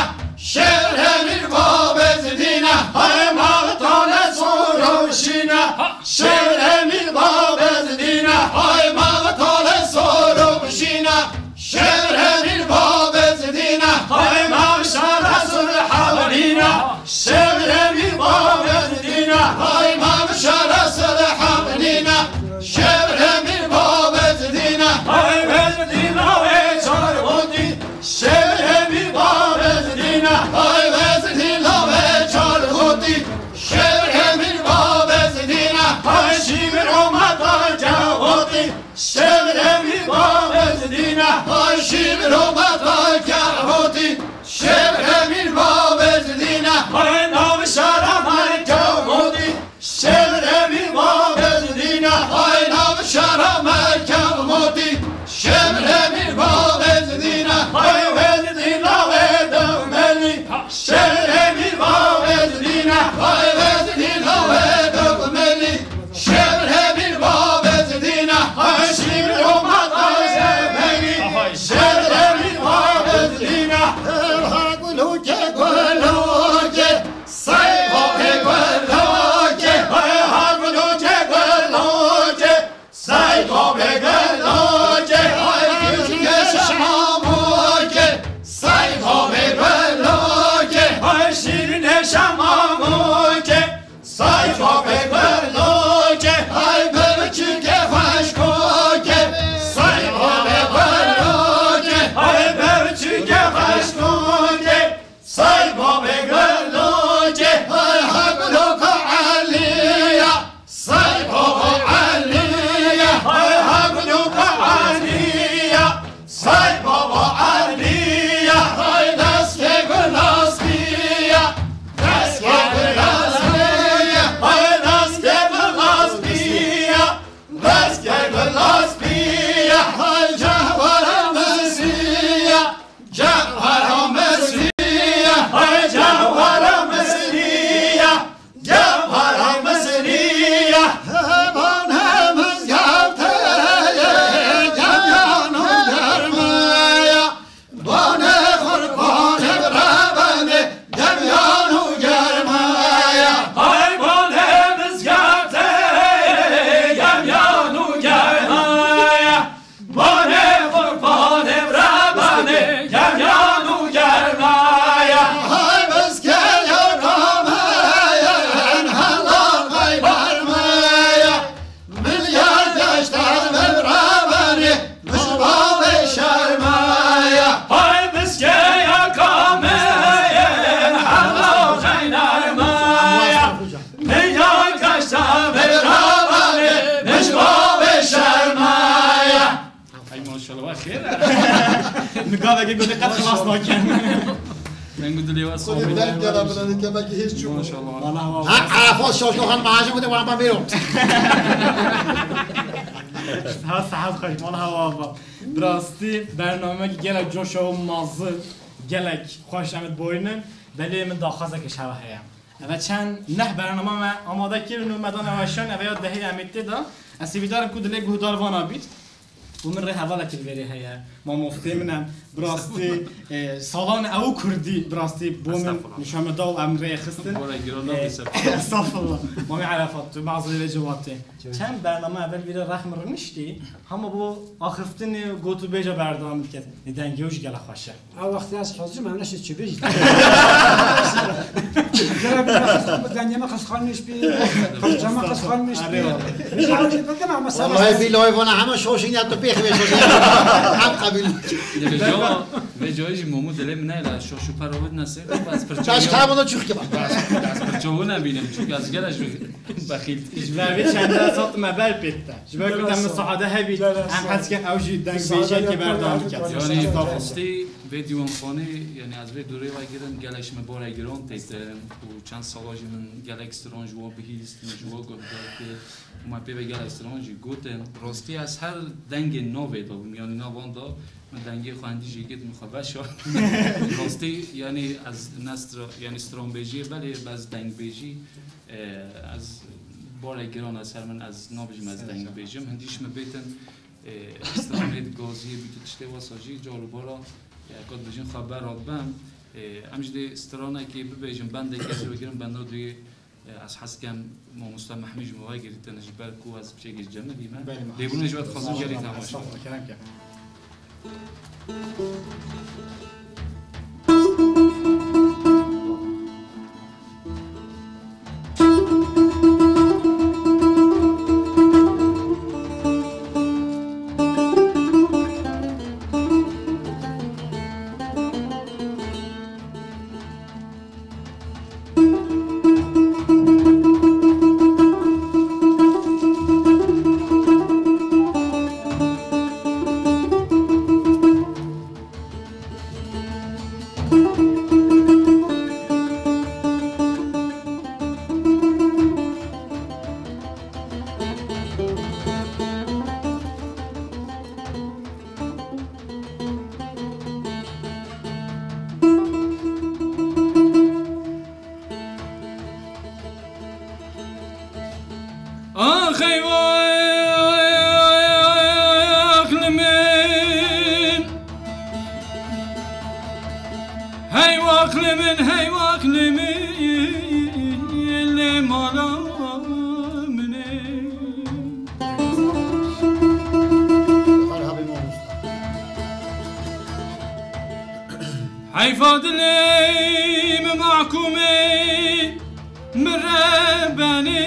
Şehremîr babez dîne, hay mağtale soroşîne. Şehremîr babez dîne, hay mağtale soroşîne. Şehremîr babez dîne, hay mağşara sulhavnîne. Şehremîr babez dîne, hay mağşara sulhavnîne. Şehremîr babez dîne, hay vezdîna wê çarxotî. Şevremî bavezdîne, hay vezdîna ve çarxotî. Şevremî bavezdîne, hay şîvir omata kehotî. Şevremî bavezdîne, hay şîvir omata kehotî. Şevremî bavezdîne, hay navşara merkehotî. Şevremî bavezdîne, hay navşara merkehotî. Şevremî bavezdîne, hay vezdîna ve dewmelî. Şevremî bavezdîne, hay vezdîna ve dewmelî. Şevremî bavezdîne, hay şîvir omata zemelî. Şevremî bavezdîne, ha gulûke gulûke. Say babê gulokê, hay ha gulokê gulokê. Say babê gulokê, hay küçükê şemamokê. Say babê gulokê, hay şîrînê şemamokê. Say babê gulokê, hay berçikê xweşkokê. Say babê gulokê, hay berçikê xweşkokê. Say babê gulokê, hay ha guloka Elî ya. Say baba Elî ya, hay ha guloka Elî ya. Say baba Elî ya, hay destê gulastî ya. Destê gulastî ya, hay destê gulastî ya. Destê gulastî ya, hay cehwera misrî ya. Cewhera Misrî ya, hay cewhera Misrî ya, cewhera Misrî ya. Hevan hemiz gevteye, gemyan û germaya. Bane xurbanê rebenê, gemyan û germaya. Hay bane mizgevteye, gemyan û germaya. Banê qurbanê rebanê, gemyan û germaya. Hay bizkeya kameyên hela qaybarmaya. Min ya geşta rebanê, min bavê şermaya. Hay bizkeya kameyên hela qaynarmaya. Min ya kaşta min ravanê, min ji bavê şermaya. Ay maşallah, xêr e. Min gavekê gotê qet xilas nakin. Min got dilê we sabit. Xwedê belk gera binanê kemekî hêj çû. Maşallah. Valla wa. Ha, Arafat şaşlo han maaşa gotê wan ba bêro. Siha sihet xweş, valla wa ba. Bi rastî bernameyekî gelek coşa û mazin, gelek xweş em ê borînin. Belê min daxwazekê ji hewe heye. Eve çend neh bername me amade kirin û me dane weşan, eve ya dehê em ê tê de. Ez hêvîdar im ku dilê guhdarvana bît. Û min rê hevalekî li vêrê heye. Mamosteyê min e. Bi rastî, e, salan ew kurdî, bi rastî bo min nîşan me da û em rê xistin. Bora giran nabê ser. Estağfurullah. Mamê Arafat, tu mazirê vê civatê. Çend bername evel vîrê rex min riniştî, hema bo axiftinê got û bêje berdewam dike. Ê dengê wî jî gelek xweş e. Ew wextê ez hazir im, em neşê çi bêjin. Gere bir kıskan, dengeme kıskanmış bir, parçama kıskanmış bir. Bir şey olacak, bakın ama sana. Vallahi billahi bana hemen şoşun ya, tu pek bir şoşun. Hem kabul. Vê cayê jî Momo dilê min neyla şoş û pera wê nesê. Bes pirçe. Taş tabana çuk gibi. Bes, bes pirçe wê nebînim. Çünkü ez gele ji bexîl. Ji ber vê çendina sat me ber pêt te. Ji ber ku te min sahade hebî, em hez dikin ew jî deng bêjiyekê berdewam bikin. Yani, rastî vê dîwanxanê, yani, ez vê dûrê vegirim, gelek ji me barê giran têtin û çend sala jî min gelek stran ji wan bihîst, min ji wan guhdar kir û me pê ve gelek stran jî gotin. Rastî ez her dengê navê de bûm, yani, navan de min dengê xwe hindî jî girt, min xwe veşart. Rastî, yani, ez ne stra-, yani, stranbêjiyê belê, ez dengbêjî, e, ez barê giran ez her min, ez nabêjim ez dengbêjim. Hindî ji me bêtin, e, stranê di gaziyê bî tu tiştê wesa jî car û bara, e, qet bijin xwe berat bim. E, em jî dê stranekê bibêjin, bendekê ez ê vegirim, benda duyê, e, ez hez dikim mamoste Mehmî ji me vegirîtin ji ber ku ez piçekî ji cemidî me. Belê, Lêbûnê ji we dixwazim gelî temaşe. Estağfurullah, kerem ke. Ax eyvah aqlê min. Hey aqlê min, hey aqlê min, lê mala min ê. Heyfa dilê min mahkûmê, min re benê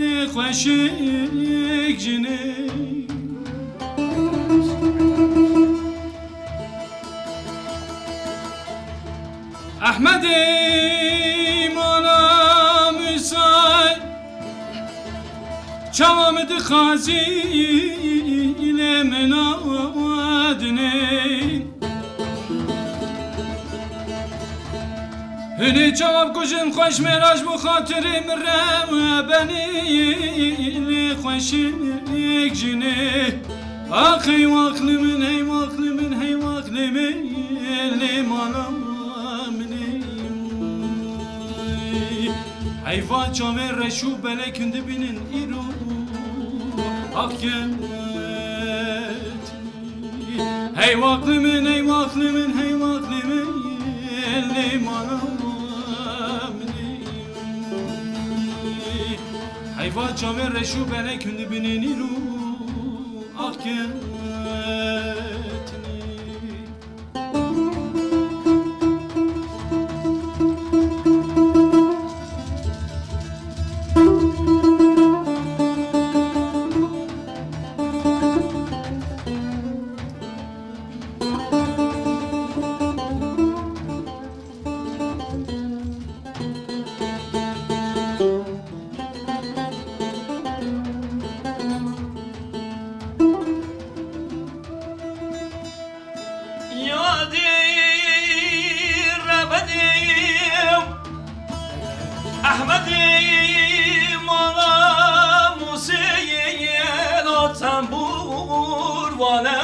lê xweşik jinê. Ehmedê mala Musay, çawa min dixwazî lê min nadinê. Hûnê çawa bikujin xweş mêra ji bo xatirê min re benê lê xweşik jinê. Ax ey aqlê min, ey aqlê min, hey aqlê min, lê mala min ê. Heyfa çavê reş û belek hûn dibînin îro. Ax ket. Hey aqlê min, ey aqlê min, hey aqlê min, lê mala min ê. Heyfa çavê reş û belek hûn dibînin îro. Ax ket. Yadî revedî Ehmedî mala Musî lo tembûr vane.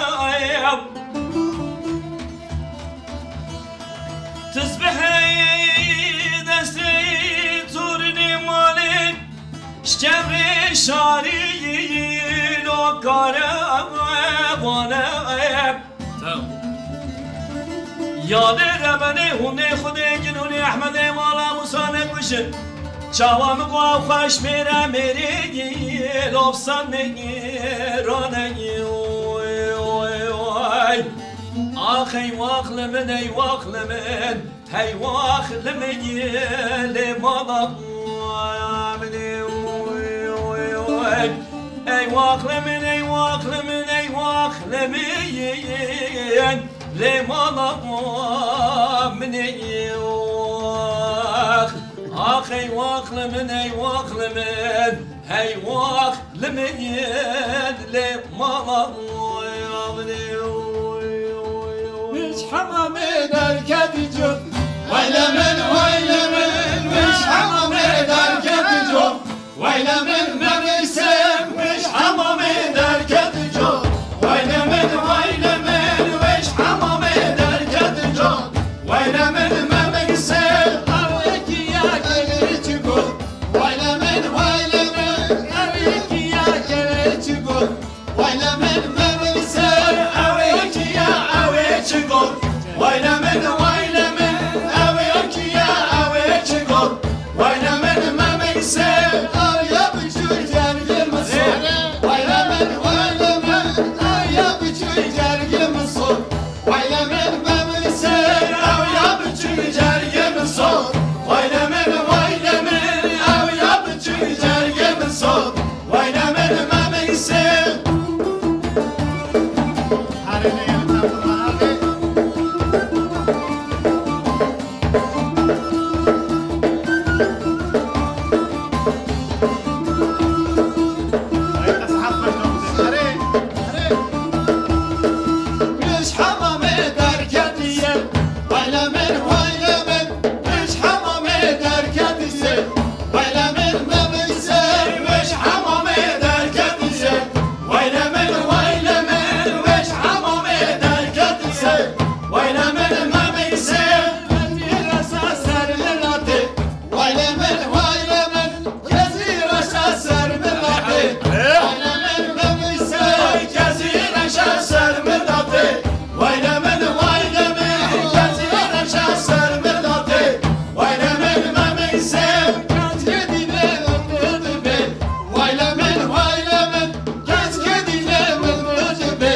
Tizbihê destê torînê malê, ji kevrê şarî lo kare vane. Tamam. Yadê rebenê hûnê xwedê gin hûnê Ehmedê mala Musa nekujin. Çawa min xwe xweş mêre mêrê lofsan neyê raneyê. Oy, oy, oy. Ax ey aqlê min, ey aqlê min. Hey wax li min lê mala min. Ey wax li min, ey wax li min, ey wax li min lê mala min. Ax, ey wax li min, ey wax li min. Hey wax li min lê mala. Min ji hemamê derketî cot. Way li min, way li min, min ji hemamê derketî cot. Way li min, memî sêm, min ji hemamê derketî cot. Way li min, way li min, min ji hemamê derketî cot. Way li min, memî sêm, ew ê kî ye, kî çi got. Way li min, way li min, ew ê kî ye, kî çi got. Way li min, memî sêm, ew ê kî ye, ew ê çi got. Way li min, way li min, ew ê kî ye, ew ê çi got. Way li min, memî sêm, ew ya biçûk, ya biçûk min sor. Way li min, way li min, ew ya biçûk, ya biçûk min sor. Way li min, memî sêm, ew ya biçûk, ya biçûk min sor. Way li min, way li min, ew ya biçûk, ya biçûk min sor. Way li min, memî sêm. Min ji hemamê derketiye. Way li min, way li min, min ji hemamê derketiye. Way li min, memî sêm, min ji hemamê derketiye. Way li min, way li min, min ji hemamê derketiye. Way li min, memî sêm, min resa ser milatê. Way li min, way li min, kesî reşa ser milatê. Way li min, memî sêm, kesî reşa ser milatê. Way li min, way li min, kesî reşa ser milatê. Way li min, memî sêm, kesî dîne dibe. Way li min, way li min, kesî dîne dibe.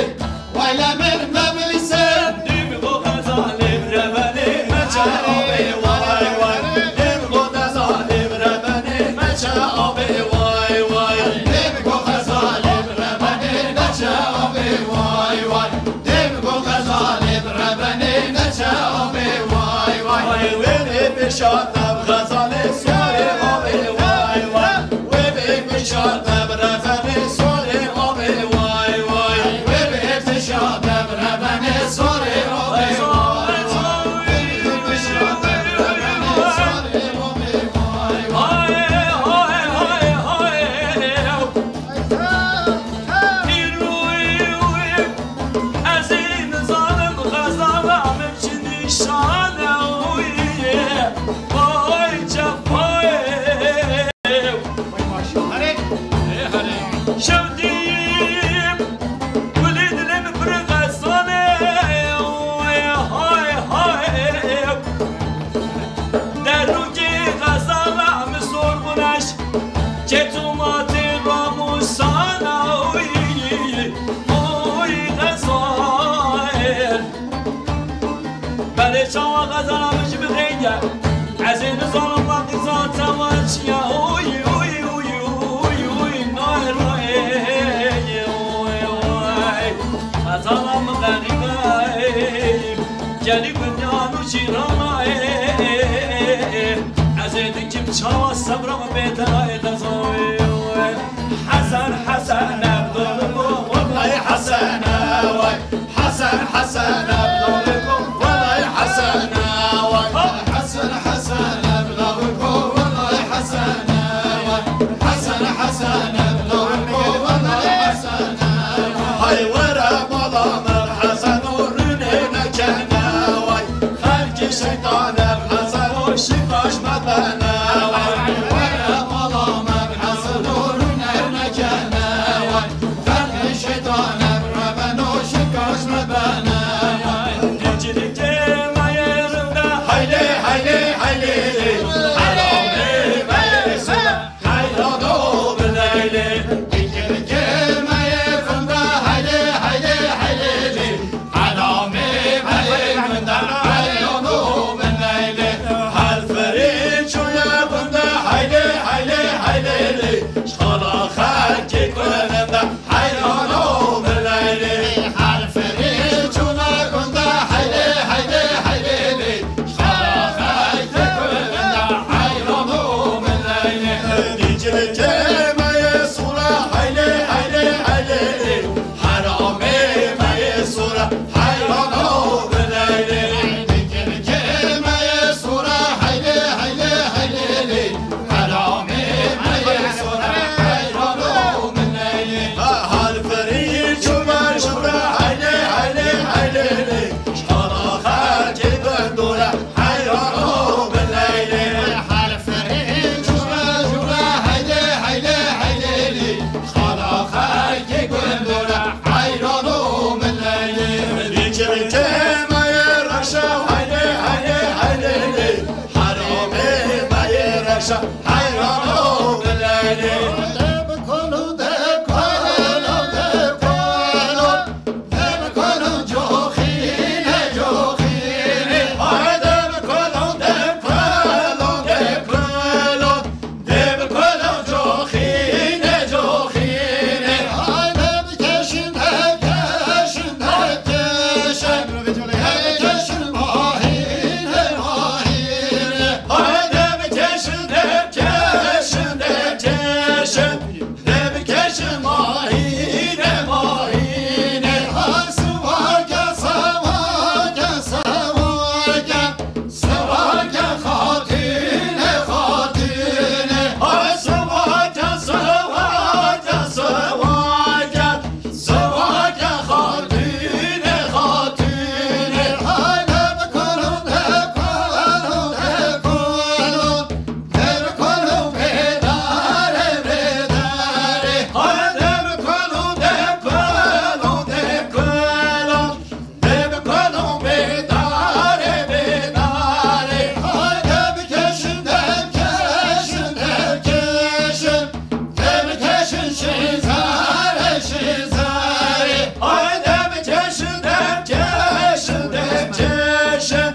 Way li min, memî sêm. Dîm go xezalê rebenê, meçe abê, way, way. Dîm go xezalê rebenê, meçe abê, way, way. Dîm go xezalê rebenê, meçe abê, way, way. Dîm go xezalê rebenê, meçe abê, way, way. Way, wê bê pêşa te bi xezalê sorê abê, way, way. Wê bê pêşa te bi rebenê sorê abê, way, way. Wê bê pêşa te bi rebenê sorê abê, way, way. Wê bê pêşa te bi rebenê sorê abê, way, way. Hay, hay, hay, hay. Ez ê nizanim xezala min çi nîşan e, oy, oy, cefayê. Şev dîm, gulê dilê min pir xezal e, oy, hay, hay. Derûkê xezala min sor bûneş. Çetumatê Ramûsana, oy, oy, xezal. Belê çawa xezala min jî bi rênge. Ez ê nizanim la qîza te wa çi ye, oy, oy, oy, oy, oy, nay, nay, oy, oy. Xezala min xerîbe, gelî gundan û cîrana, ez ê dikim çawa sebra min bê te, ê xezal. Hesen, Hesen, Ebdul, wellahî Hesen, way. Hesen, Hesen, Ebdul, wellahî Hesen, way. Hesen, Hesen, Ebdul, wellahî Hesen, way. Hesen, Hesen, Ebdul, wellahî Hesen, way. Hay were mala me Hesen û rûnê nekene, way. Xelkî şeytan e Hesen û şîkaş me bene, way. Were mala me Hesen û rûnê nekene. Kirkê me yê sura, heylê, heylê, heylê, heramê me yê sura, heyrano bileylê. Kirkê me yê sura, heylê, heylê, heylê, heramê me yê sura, heyrano bileylê. Ha, hal ferî çûme jûra, heylê, heylê, heylê, şala xelkê gundora, heyrano bileylê. Hal ferî çûme jûra, heylê, heylê, heylê, şala xelkê gundora, heyrano bileylê. Dîkirkê me yê reşa, heylê, heylê, heylê, heramê me yê reşa, heyrano bileylê. Deb kolo, deb kolo, deb kolo. Deb kolo, coxîne, coxîne. Ay, deb kolo, deb kolo, deb kolo. Deb kolo, coxîne, coxîne. Ay, deb keşin, deb keşin, deb keşin. Deb keşin, mahîne, mahîne. Ay, deb keşin, deb keşin, deb keşin. Deb keşin mahîne, mahîne. Ha, sivake, sivake, sivake. Sivake xatîne, xatîne. Ha, sivake, sivake, sivake. Sivake xatîne, xatîne. Ha, deb kolo, deb kolo, deb kolo. Deb kolo bêdare, bêdare. Ay, deb kolo, deb kolo, deb kolo. Deb kolo bêdare, bêdare. Ay, deb keşin, deb keşin, deb keşin. Deb keşin şîzare, şîzare. Ay, deb keşin, deb keşin, deb keşin.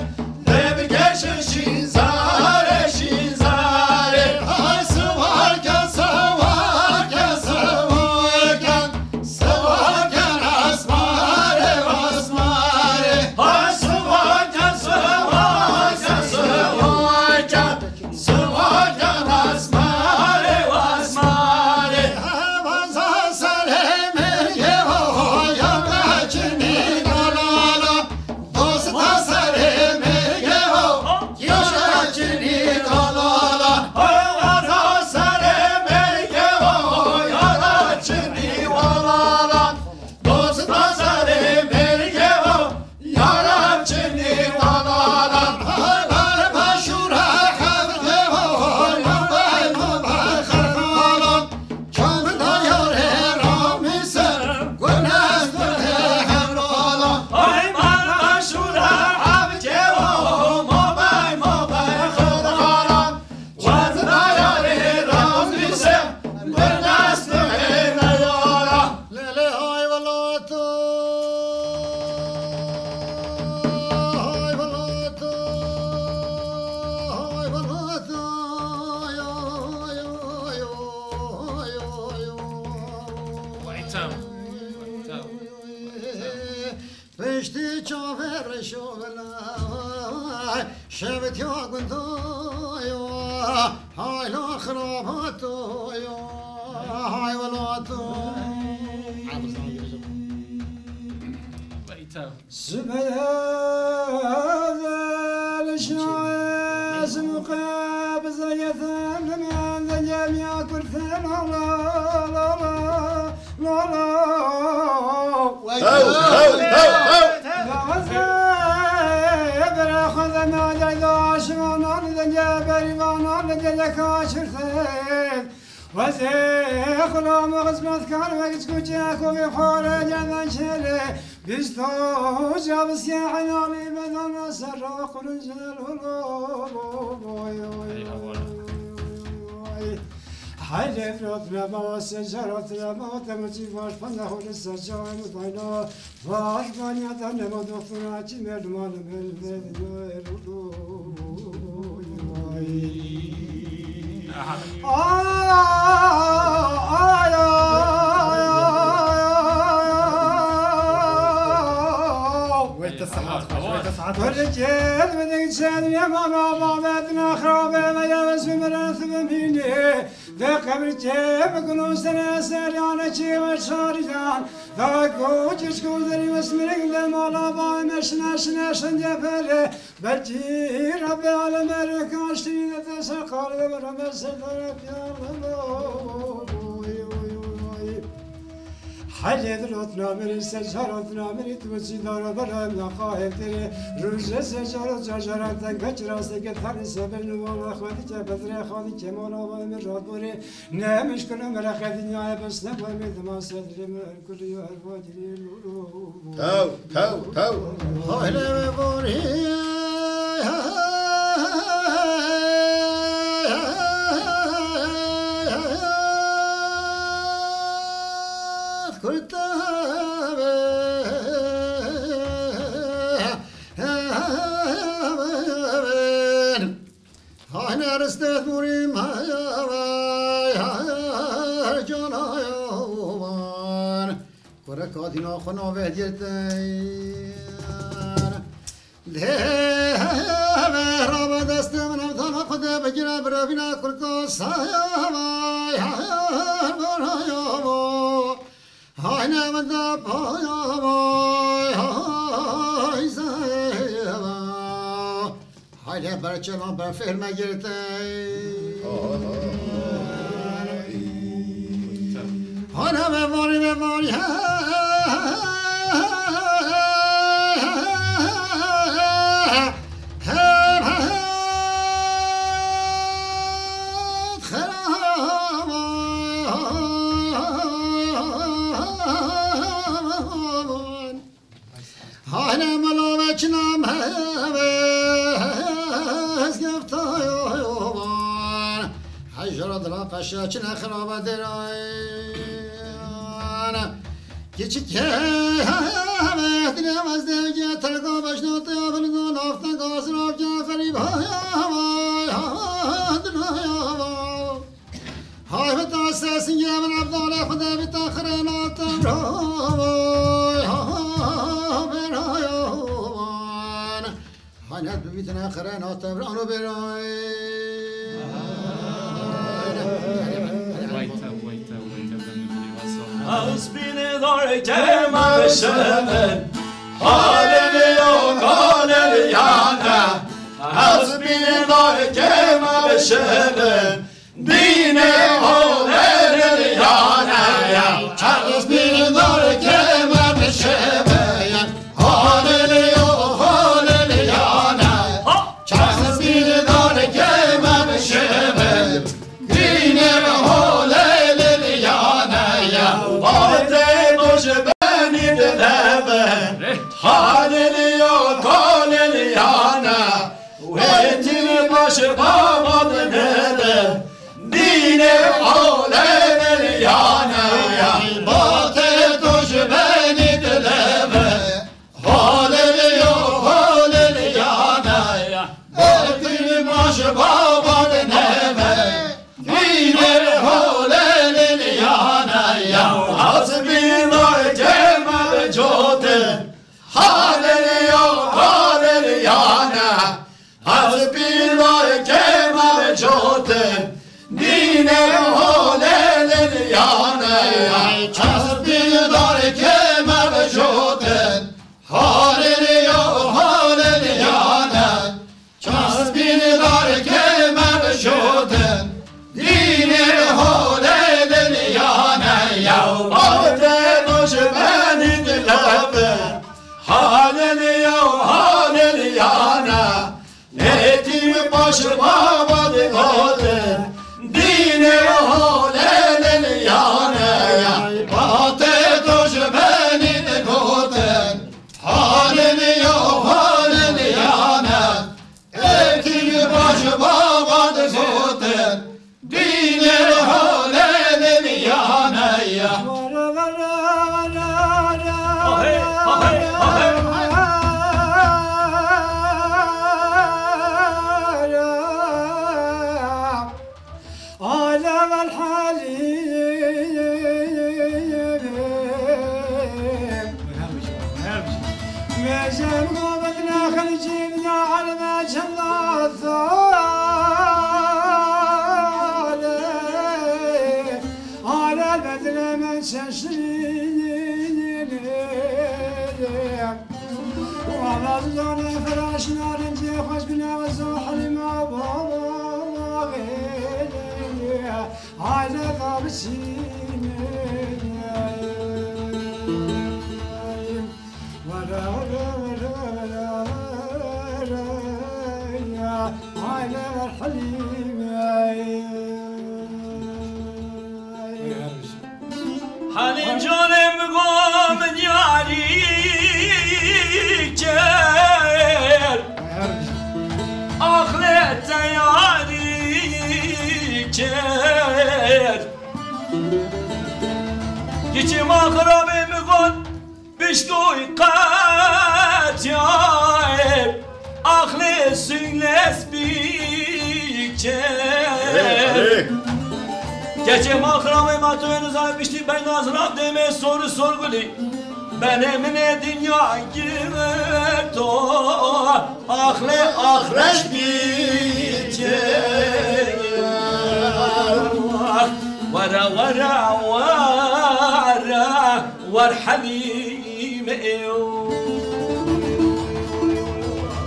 Deb keşin şîzare, şîzare. Ay, sivake, sivake, sivake. Sivake asmare, asmare. Ay, sivake, sivake, sivake. Sivake asmare, asmare. Hevaza serê mêrgê ho, ya kaçinî dalala. Dosta serê mêrgê ho, yara çinî dalala. Hevaza serê mêrgê ho, yara çinî dalala. Dosta serê mêrgê ho, yara çinî dalala. Hevaza başûra hevdê ho, mabay mabay xerxala. Çand dayarê ramise, gunez dihê hevlala. Ay, mara şûra hevce o, mabay, mabay xerxala. Çand dayarê ramise, gunez dihê neyara. Lele ay welato, ay welato, ay welato, ay, ay, ay, ay, ay. Waytam. Waytam. Piştî çavê reşo bila, şevitiya gundoya, hayla xirabato ya, hay welato. Waytam. Sibeyel şasim qebze yetem, limende yemiya kurten, la, la, la, la, la. Hew, hew, hew, hew. Gaze bira xwe de naleyda şivanan de ye berîvanan de ye kaçirtin. Wezê xulamı xizmetkar ve küçükçe kovi xore gelen çele. Biz to cabis ya helali bedana serra kurun celal. Oy, oy, oy, oy. Haydi evlat rema, secarat rema, temci var, bana hori sacan dayna. Var banya da nema doktora, kim elmanı belmedi. Aha. Wê te sehat xweş, wê te sehat xweş. Kurê çêl min çêl yemana babet naxrabe ve ya ve zümrüt ve mînê. Te qebir çê bikin û sene ser yanekî ve çariyan. Da ku çişko zerî ve smirik ve mala vay meşine şine şinde pere. Belkî Rebbe aleme rekaştî de te seqal ve reme sedare piyalemo. Oy, oy, oy, oy. Helê dilot namiri, secarat namiri, tu çî dara bela em naqayê tirê. Rûje secaro cacara te geçira seke tanî sebir nû wala xwedî ke bedrê xwedî ke mala va emir radborê. Ne mişkino mere xedî nyaye bes ne boy me dima sedrê me her kulî her vacirî nûrû. Tew, tew, tew. Hayle ve borî. Kurtabe. Hayne ristet murim haya vay, haya cana yawan. Kure kadîna xwe navê girtin. Lê heve rava destê min ev dana xwe de bigire birevîna kurka saya vay, haya vay, haya vay. Hayne min de paya vay, hay zeva. Hayne berçelan berfêr me girtey. Hayne me varî, me varî. Hane mala ve çinam heve, ez geftayo van. Hejra dila qaşa çine xiraba derayan. Keçik heve, dile vazde ge terga başna te avil do nafta gazra ge xerib haya vay, ha, dila ya vay. Hay bita sesî ye min evdalê xwe de bita xirêna tevra vay, ha, beraya wan. Hanet bibîtine xirêna tevran û berayê. Wayta, wayta, wayta, ben de bir yuvası olmadı. Hasbini dar kema şemen. Halil yok, halil yana. Hasbini dar kema şemen. Dînê holêlê yana ya, çaxis bîn dar keme bişebeyen. Holêlê yo, holêlê yana, çaxis bîn dar keme bişebeyen. Dînê holêlê yana ya, batê doş benî dilebe. Halêlê yo, holêlê yana, wetî baş baba dinebe. Dînê holêlê yana ya, batê to ji benî dileve. Holêlê yo, holêlê yana ya, batî baş baba dineve. Dînê holêlê yana ya, hasbî dar keme cote. Halêlê yo, holêlê yana. Hasbî dar keme cote, dînê holêlê yana. Hasbî dar keme cote, holêlê yo, holêlê yana. Hasbî dar keme cote, dînê holêlê yana. Ya bate doş benî dilebe, halêlê yo, holêlê yana. Netî baş baba digote, dînê holêlê yana ya. Batê to ji benî digote, halêlê yo, holêlê yana. Netî baş baba digote, dînê holêlê yana ya. Bedre me çeşînê. Wala zane firaş narincê xweş bine we zo Helîma babaxê. Hayde da biçîne. Were, were, were, were, were, were, ya, ay, ver Helîme. Helîm canê min go min yarî kir. Ax lê te yarî kir. Kiçê maxirabê min got, Piştoy qetiyayê, axlê sünglez bike. Hey, hey. Keçê maxramê ma tu ê nizanê piştî beng azrav dêmê sor û sorgulî. Benê minê dinya girto, axlê axreş bike. Were, were, were. Wer Helîme ew.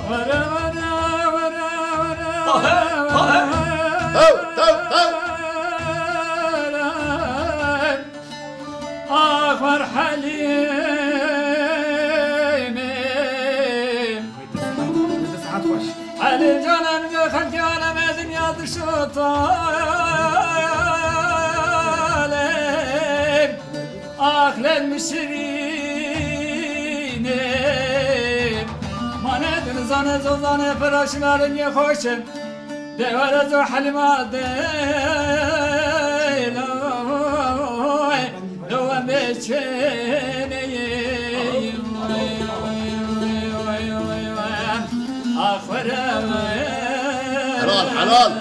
Were, were, were, were, Tahe, were, tahe. were, Hew, hew, hew. Ah, wer Helîme. Helî canan ve xelkê alem ez dinya dişotalê. Axlên min şirînê, mane dilzane zozane firaşlarên yê xweşin. Dewere zo Helîma de, lo em bê çênê. Axwere. Helal, helal.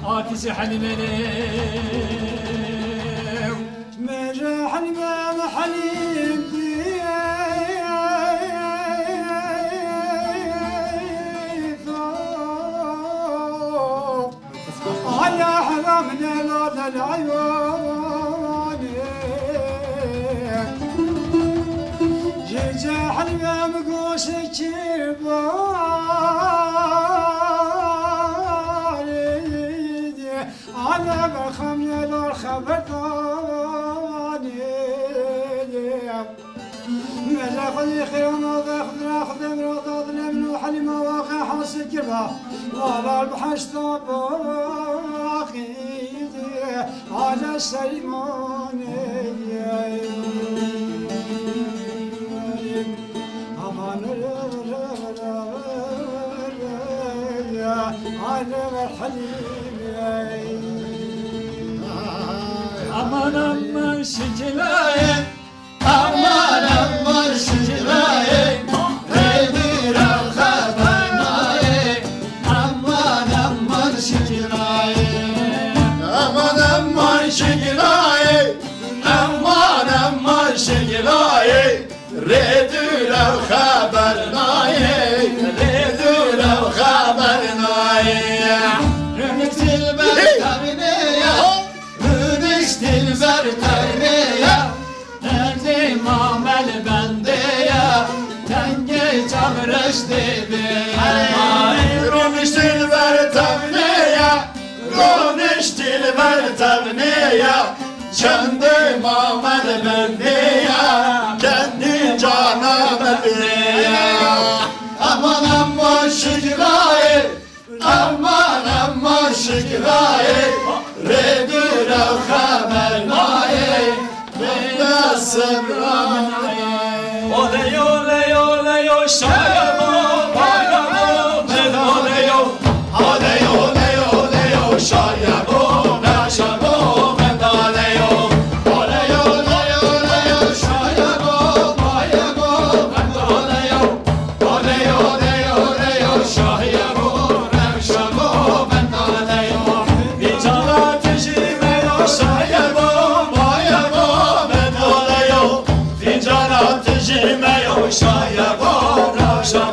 Akisi Helîme. Mejehel me mehelî diye. Aya heram ne la del ayvane. Cecehel me goşe ki bari. Alem xemlê lor xeber danê. Meze xwedî xêra nave xudra xudê mira dadine min û Helîma waxê hasê kirva. Walar bi heşta baqî. Ace Selîmanê. Aman, aman, aman, şikilayê. Aman, aman, şikilayê. Rêdîra xeber nayê. Aman, aman, şikilayê. Aman, aman, şikilayê. Aman, aman, şikilayê. Rê dûr ew xeber nayê, rê dûr ew xeber nayê. Rûnişt dilber tevnê ye, rûnişt dilber tevnê ye. Tengê mamel bendê ye, tengê çavreş dê bê. Rûnişt dilber tevnê ye, rûnişt dilber tevnê ye. Çendê mamel bendê ya, kendî cana bendê ya. Aman, aman, şikilayê, aman, aman, şikilayê. Rê dûr ew xeber nayê, bende sebra min nayê. Oley, oley, oley, o şaya bo, baya bo, men oley, o. Oley, oley, oley, o şaya bo, naşa bo, men oley, o. Oley, oley, oley, o şaya bo, baya bo, men oley, o. Oley, oley, oley, o şaya bo, naşa bo, men oley, o. Bicala tijî me o şaya bo, baya bo, men oley, o. Fincana tijî me yo şaya bo, raşa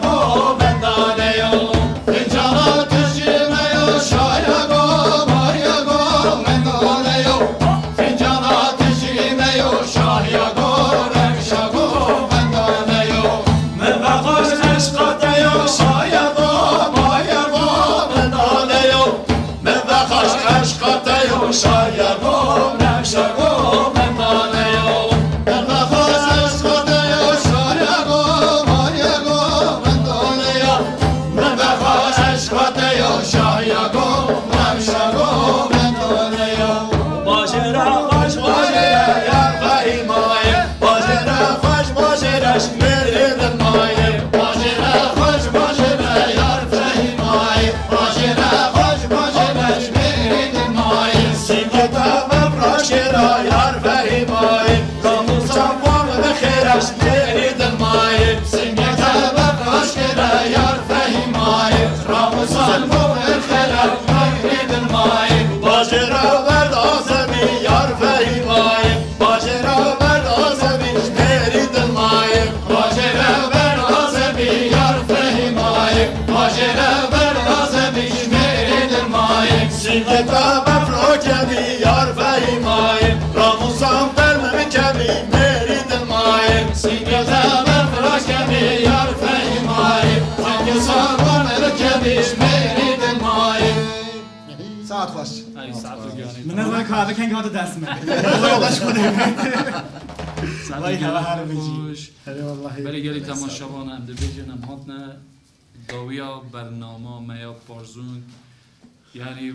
Ay, Saet Giyanî. Min nezan kahve kengî hate dest min. Vay, hava her bijî. Xweş. Erê wellahî. Belê gelî temaşevan em dibêjin, em hatine dawiya bernama me ya Parzûn. Yanî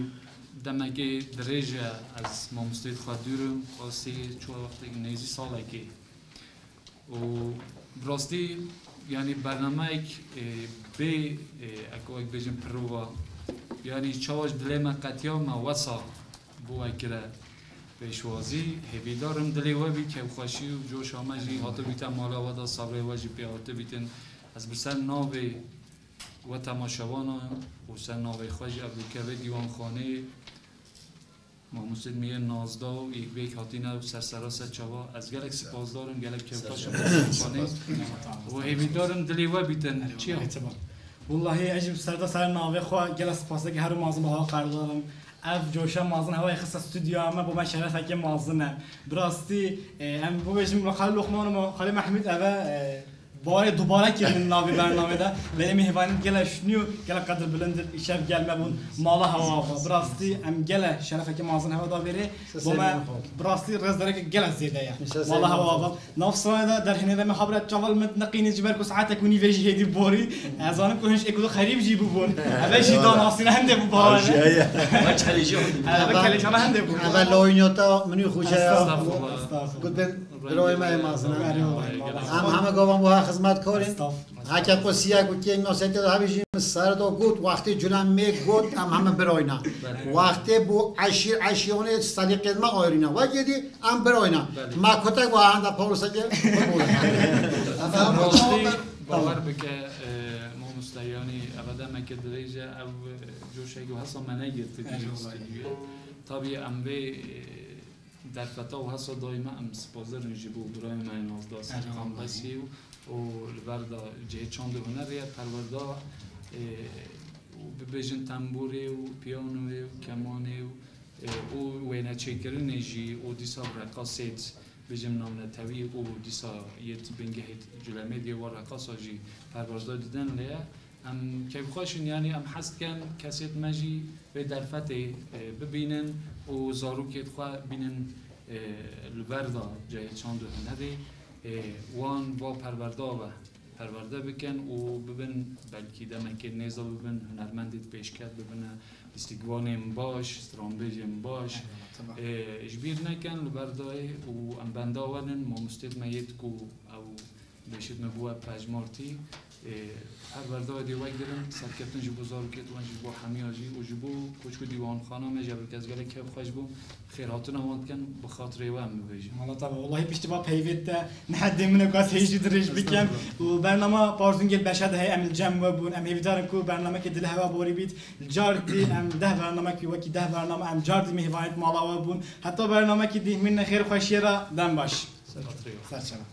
demekê dirêj e ez mamosteyê xwe dûr im, qasî çûye wextekî nêzî salekê. Û bi rastî, yanî bernameyek, e, bê, e, eko wek bêjin pirova, yanî çawa ji dilê me qetiya me wesa bo we kire pêşwazî. Hêvîdar im dilê we bî kêfxweşî û coşa me jî hatibîte mala we de, sabrê we jî pê hatibîtin. Ez bi ser navê we temaşevana û ser navê xwe jî ev dikeve dîwanxaneyê. Mamostê min yê Nazda û Îkbêk hatîne û ser sera ser çava. Ez gelek sipasdar im, gelek kêfxweş im. Û hêvîdar im dilê we bîtin. Çi ya? Wellahî ez jî bi serda ser navê xwe gelek sipasdar, her û mazin bi hewa qerdar im. Ev coşa mazin hewayê xiste stûdyoya me bo me şerefekê mazin e. Bi rastî, e, em bibêjin xalê Loqman û xalê Mehmûd eve, e, Barê dubare kirin navê bernamê de. Belê mêvanî gele şinî û gele qedir bilind in, îşev gel me bûn. Mala hewa ava. Bi rastî em gele şerefeke mazin hewa da vêrê. Bo me bi rastî rêzdareke gele zêde ye. Mala hewa ava. Nav sirayê de derhênê de me habire çaval min neqînî ji ber ku saetek û nîvê jî hêdî borî. Ez zanim ku hin ji êk û du xerîb jî bûbûn. Eve jî da nasîne hende bû bahane. Eve kelêşana hende bû. Eve loynyota min û xuce ya. Estağfurullah, estağfurullah. Gudin Birayê me yê mezin e. Erê wellahî, wellahî. Em heme gavan bo her xizmetkarîn. Estağfurullah. Heke ku siyek û kêm nasetê de hebî jî min ser de got, wextê cule me got, em heme birayne. Belê. Wextê bo eşîr, eşîranê selîqê me ayrîne. Wekî dî em birayne. Belê. Me kutek bo hende pawliseke bibûne. Rastî bawer bike, e, mamoste, yanî eve demeke dirêj e, ev, e, coşek û hesa me negirtî. Erê wellahî. Tabî em vê, e, Derfeta û hesa dayî me em sipasdar in ji bo birayê me Nazda Serkan Besî û, û li ber de cihê çand û hunerê ye perwerda, ê, û bibêjin tembûrê û piyanoyê û kemanê û, ê, û wêneçêkirinê jî û dîsa reqasê, bêjim navnetewî û dîsa yê di bingehê Culemêdiyê wa reqasa jî perwerda didin lê ye. Em kêfxweş in, yanî em hez dikin kesêt me jî vê derfetê, e, bibînin û zarokêt xwe bînin, e, li ber de cihê çand û hunerê, e, wan va perwerda ve perwerde bikin û bibin belkî demekê nêza bibin hunermendêt pêşket, bibine lîstikvanên baş, stranbêjên baş. Eyvallah, tamam. E, ji bîr nekin li ber dayê û em benda we nin, mamostêt me yêt ku ew Beşîr me bû we pejmartî, e, her berdayê dê wek dirin, serkeftin ji bo zarokêt wan jî, ji bo hemiya jî û ji bo koçk û dîwanxana me jî, ez gelek kêfxweş bûm, xêrhatina wan dikin, bi xatirê we em bibêjin. Wala tabi, wallahî piştî va peyvêt te nehedê min e ku ez hêjî dirêj bikim. Estağfurullah. Û bernama Parzûngê beşe de heye, em li cem we bûn, em hêvîdar in ku bernamekê dilê hewa borî bît, li car dî em deh bernamekî wekî deh bernama em car dî mêvanêt mala we bûn, heta bernamekî dî himînine xêr xweşiyê re, dem baş. Ser çava.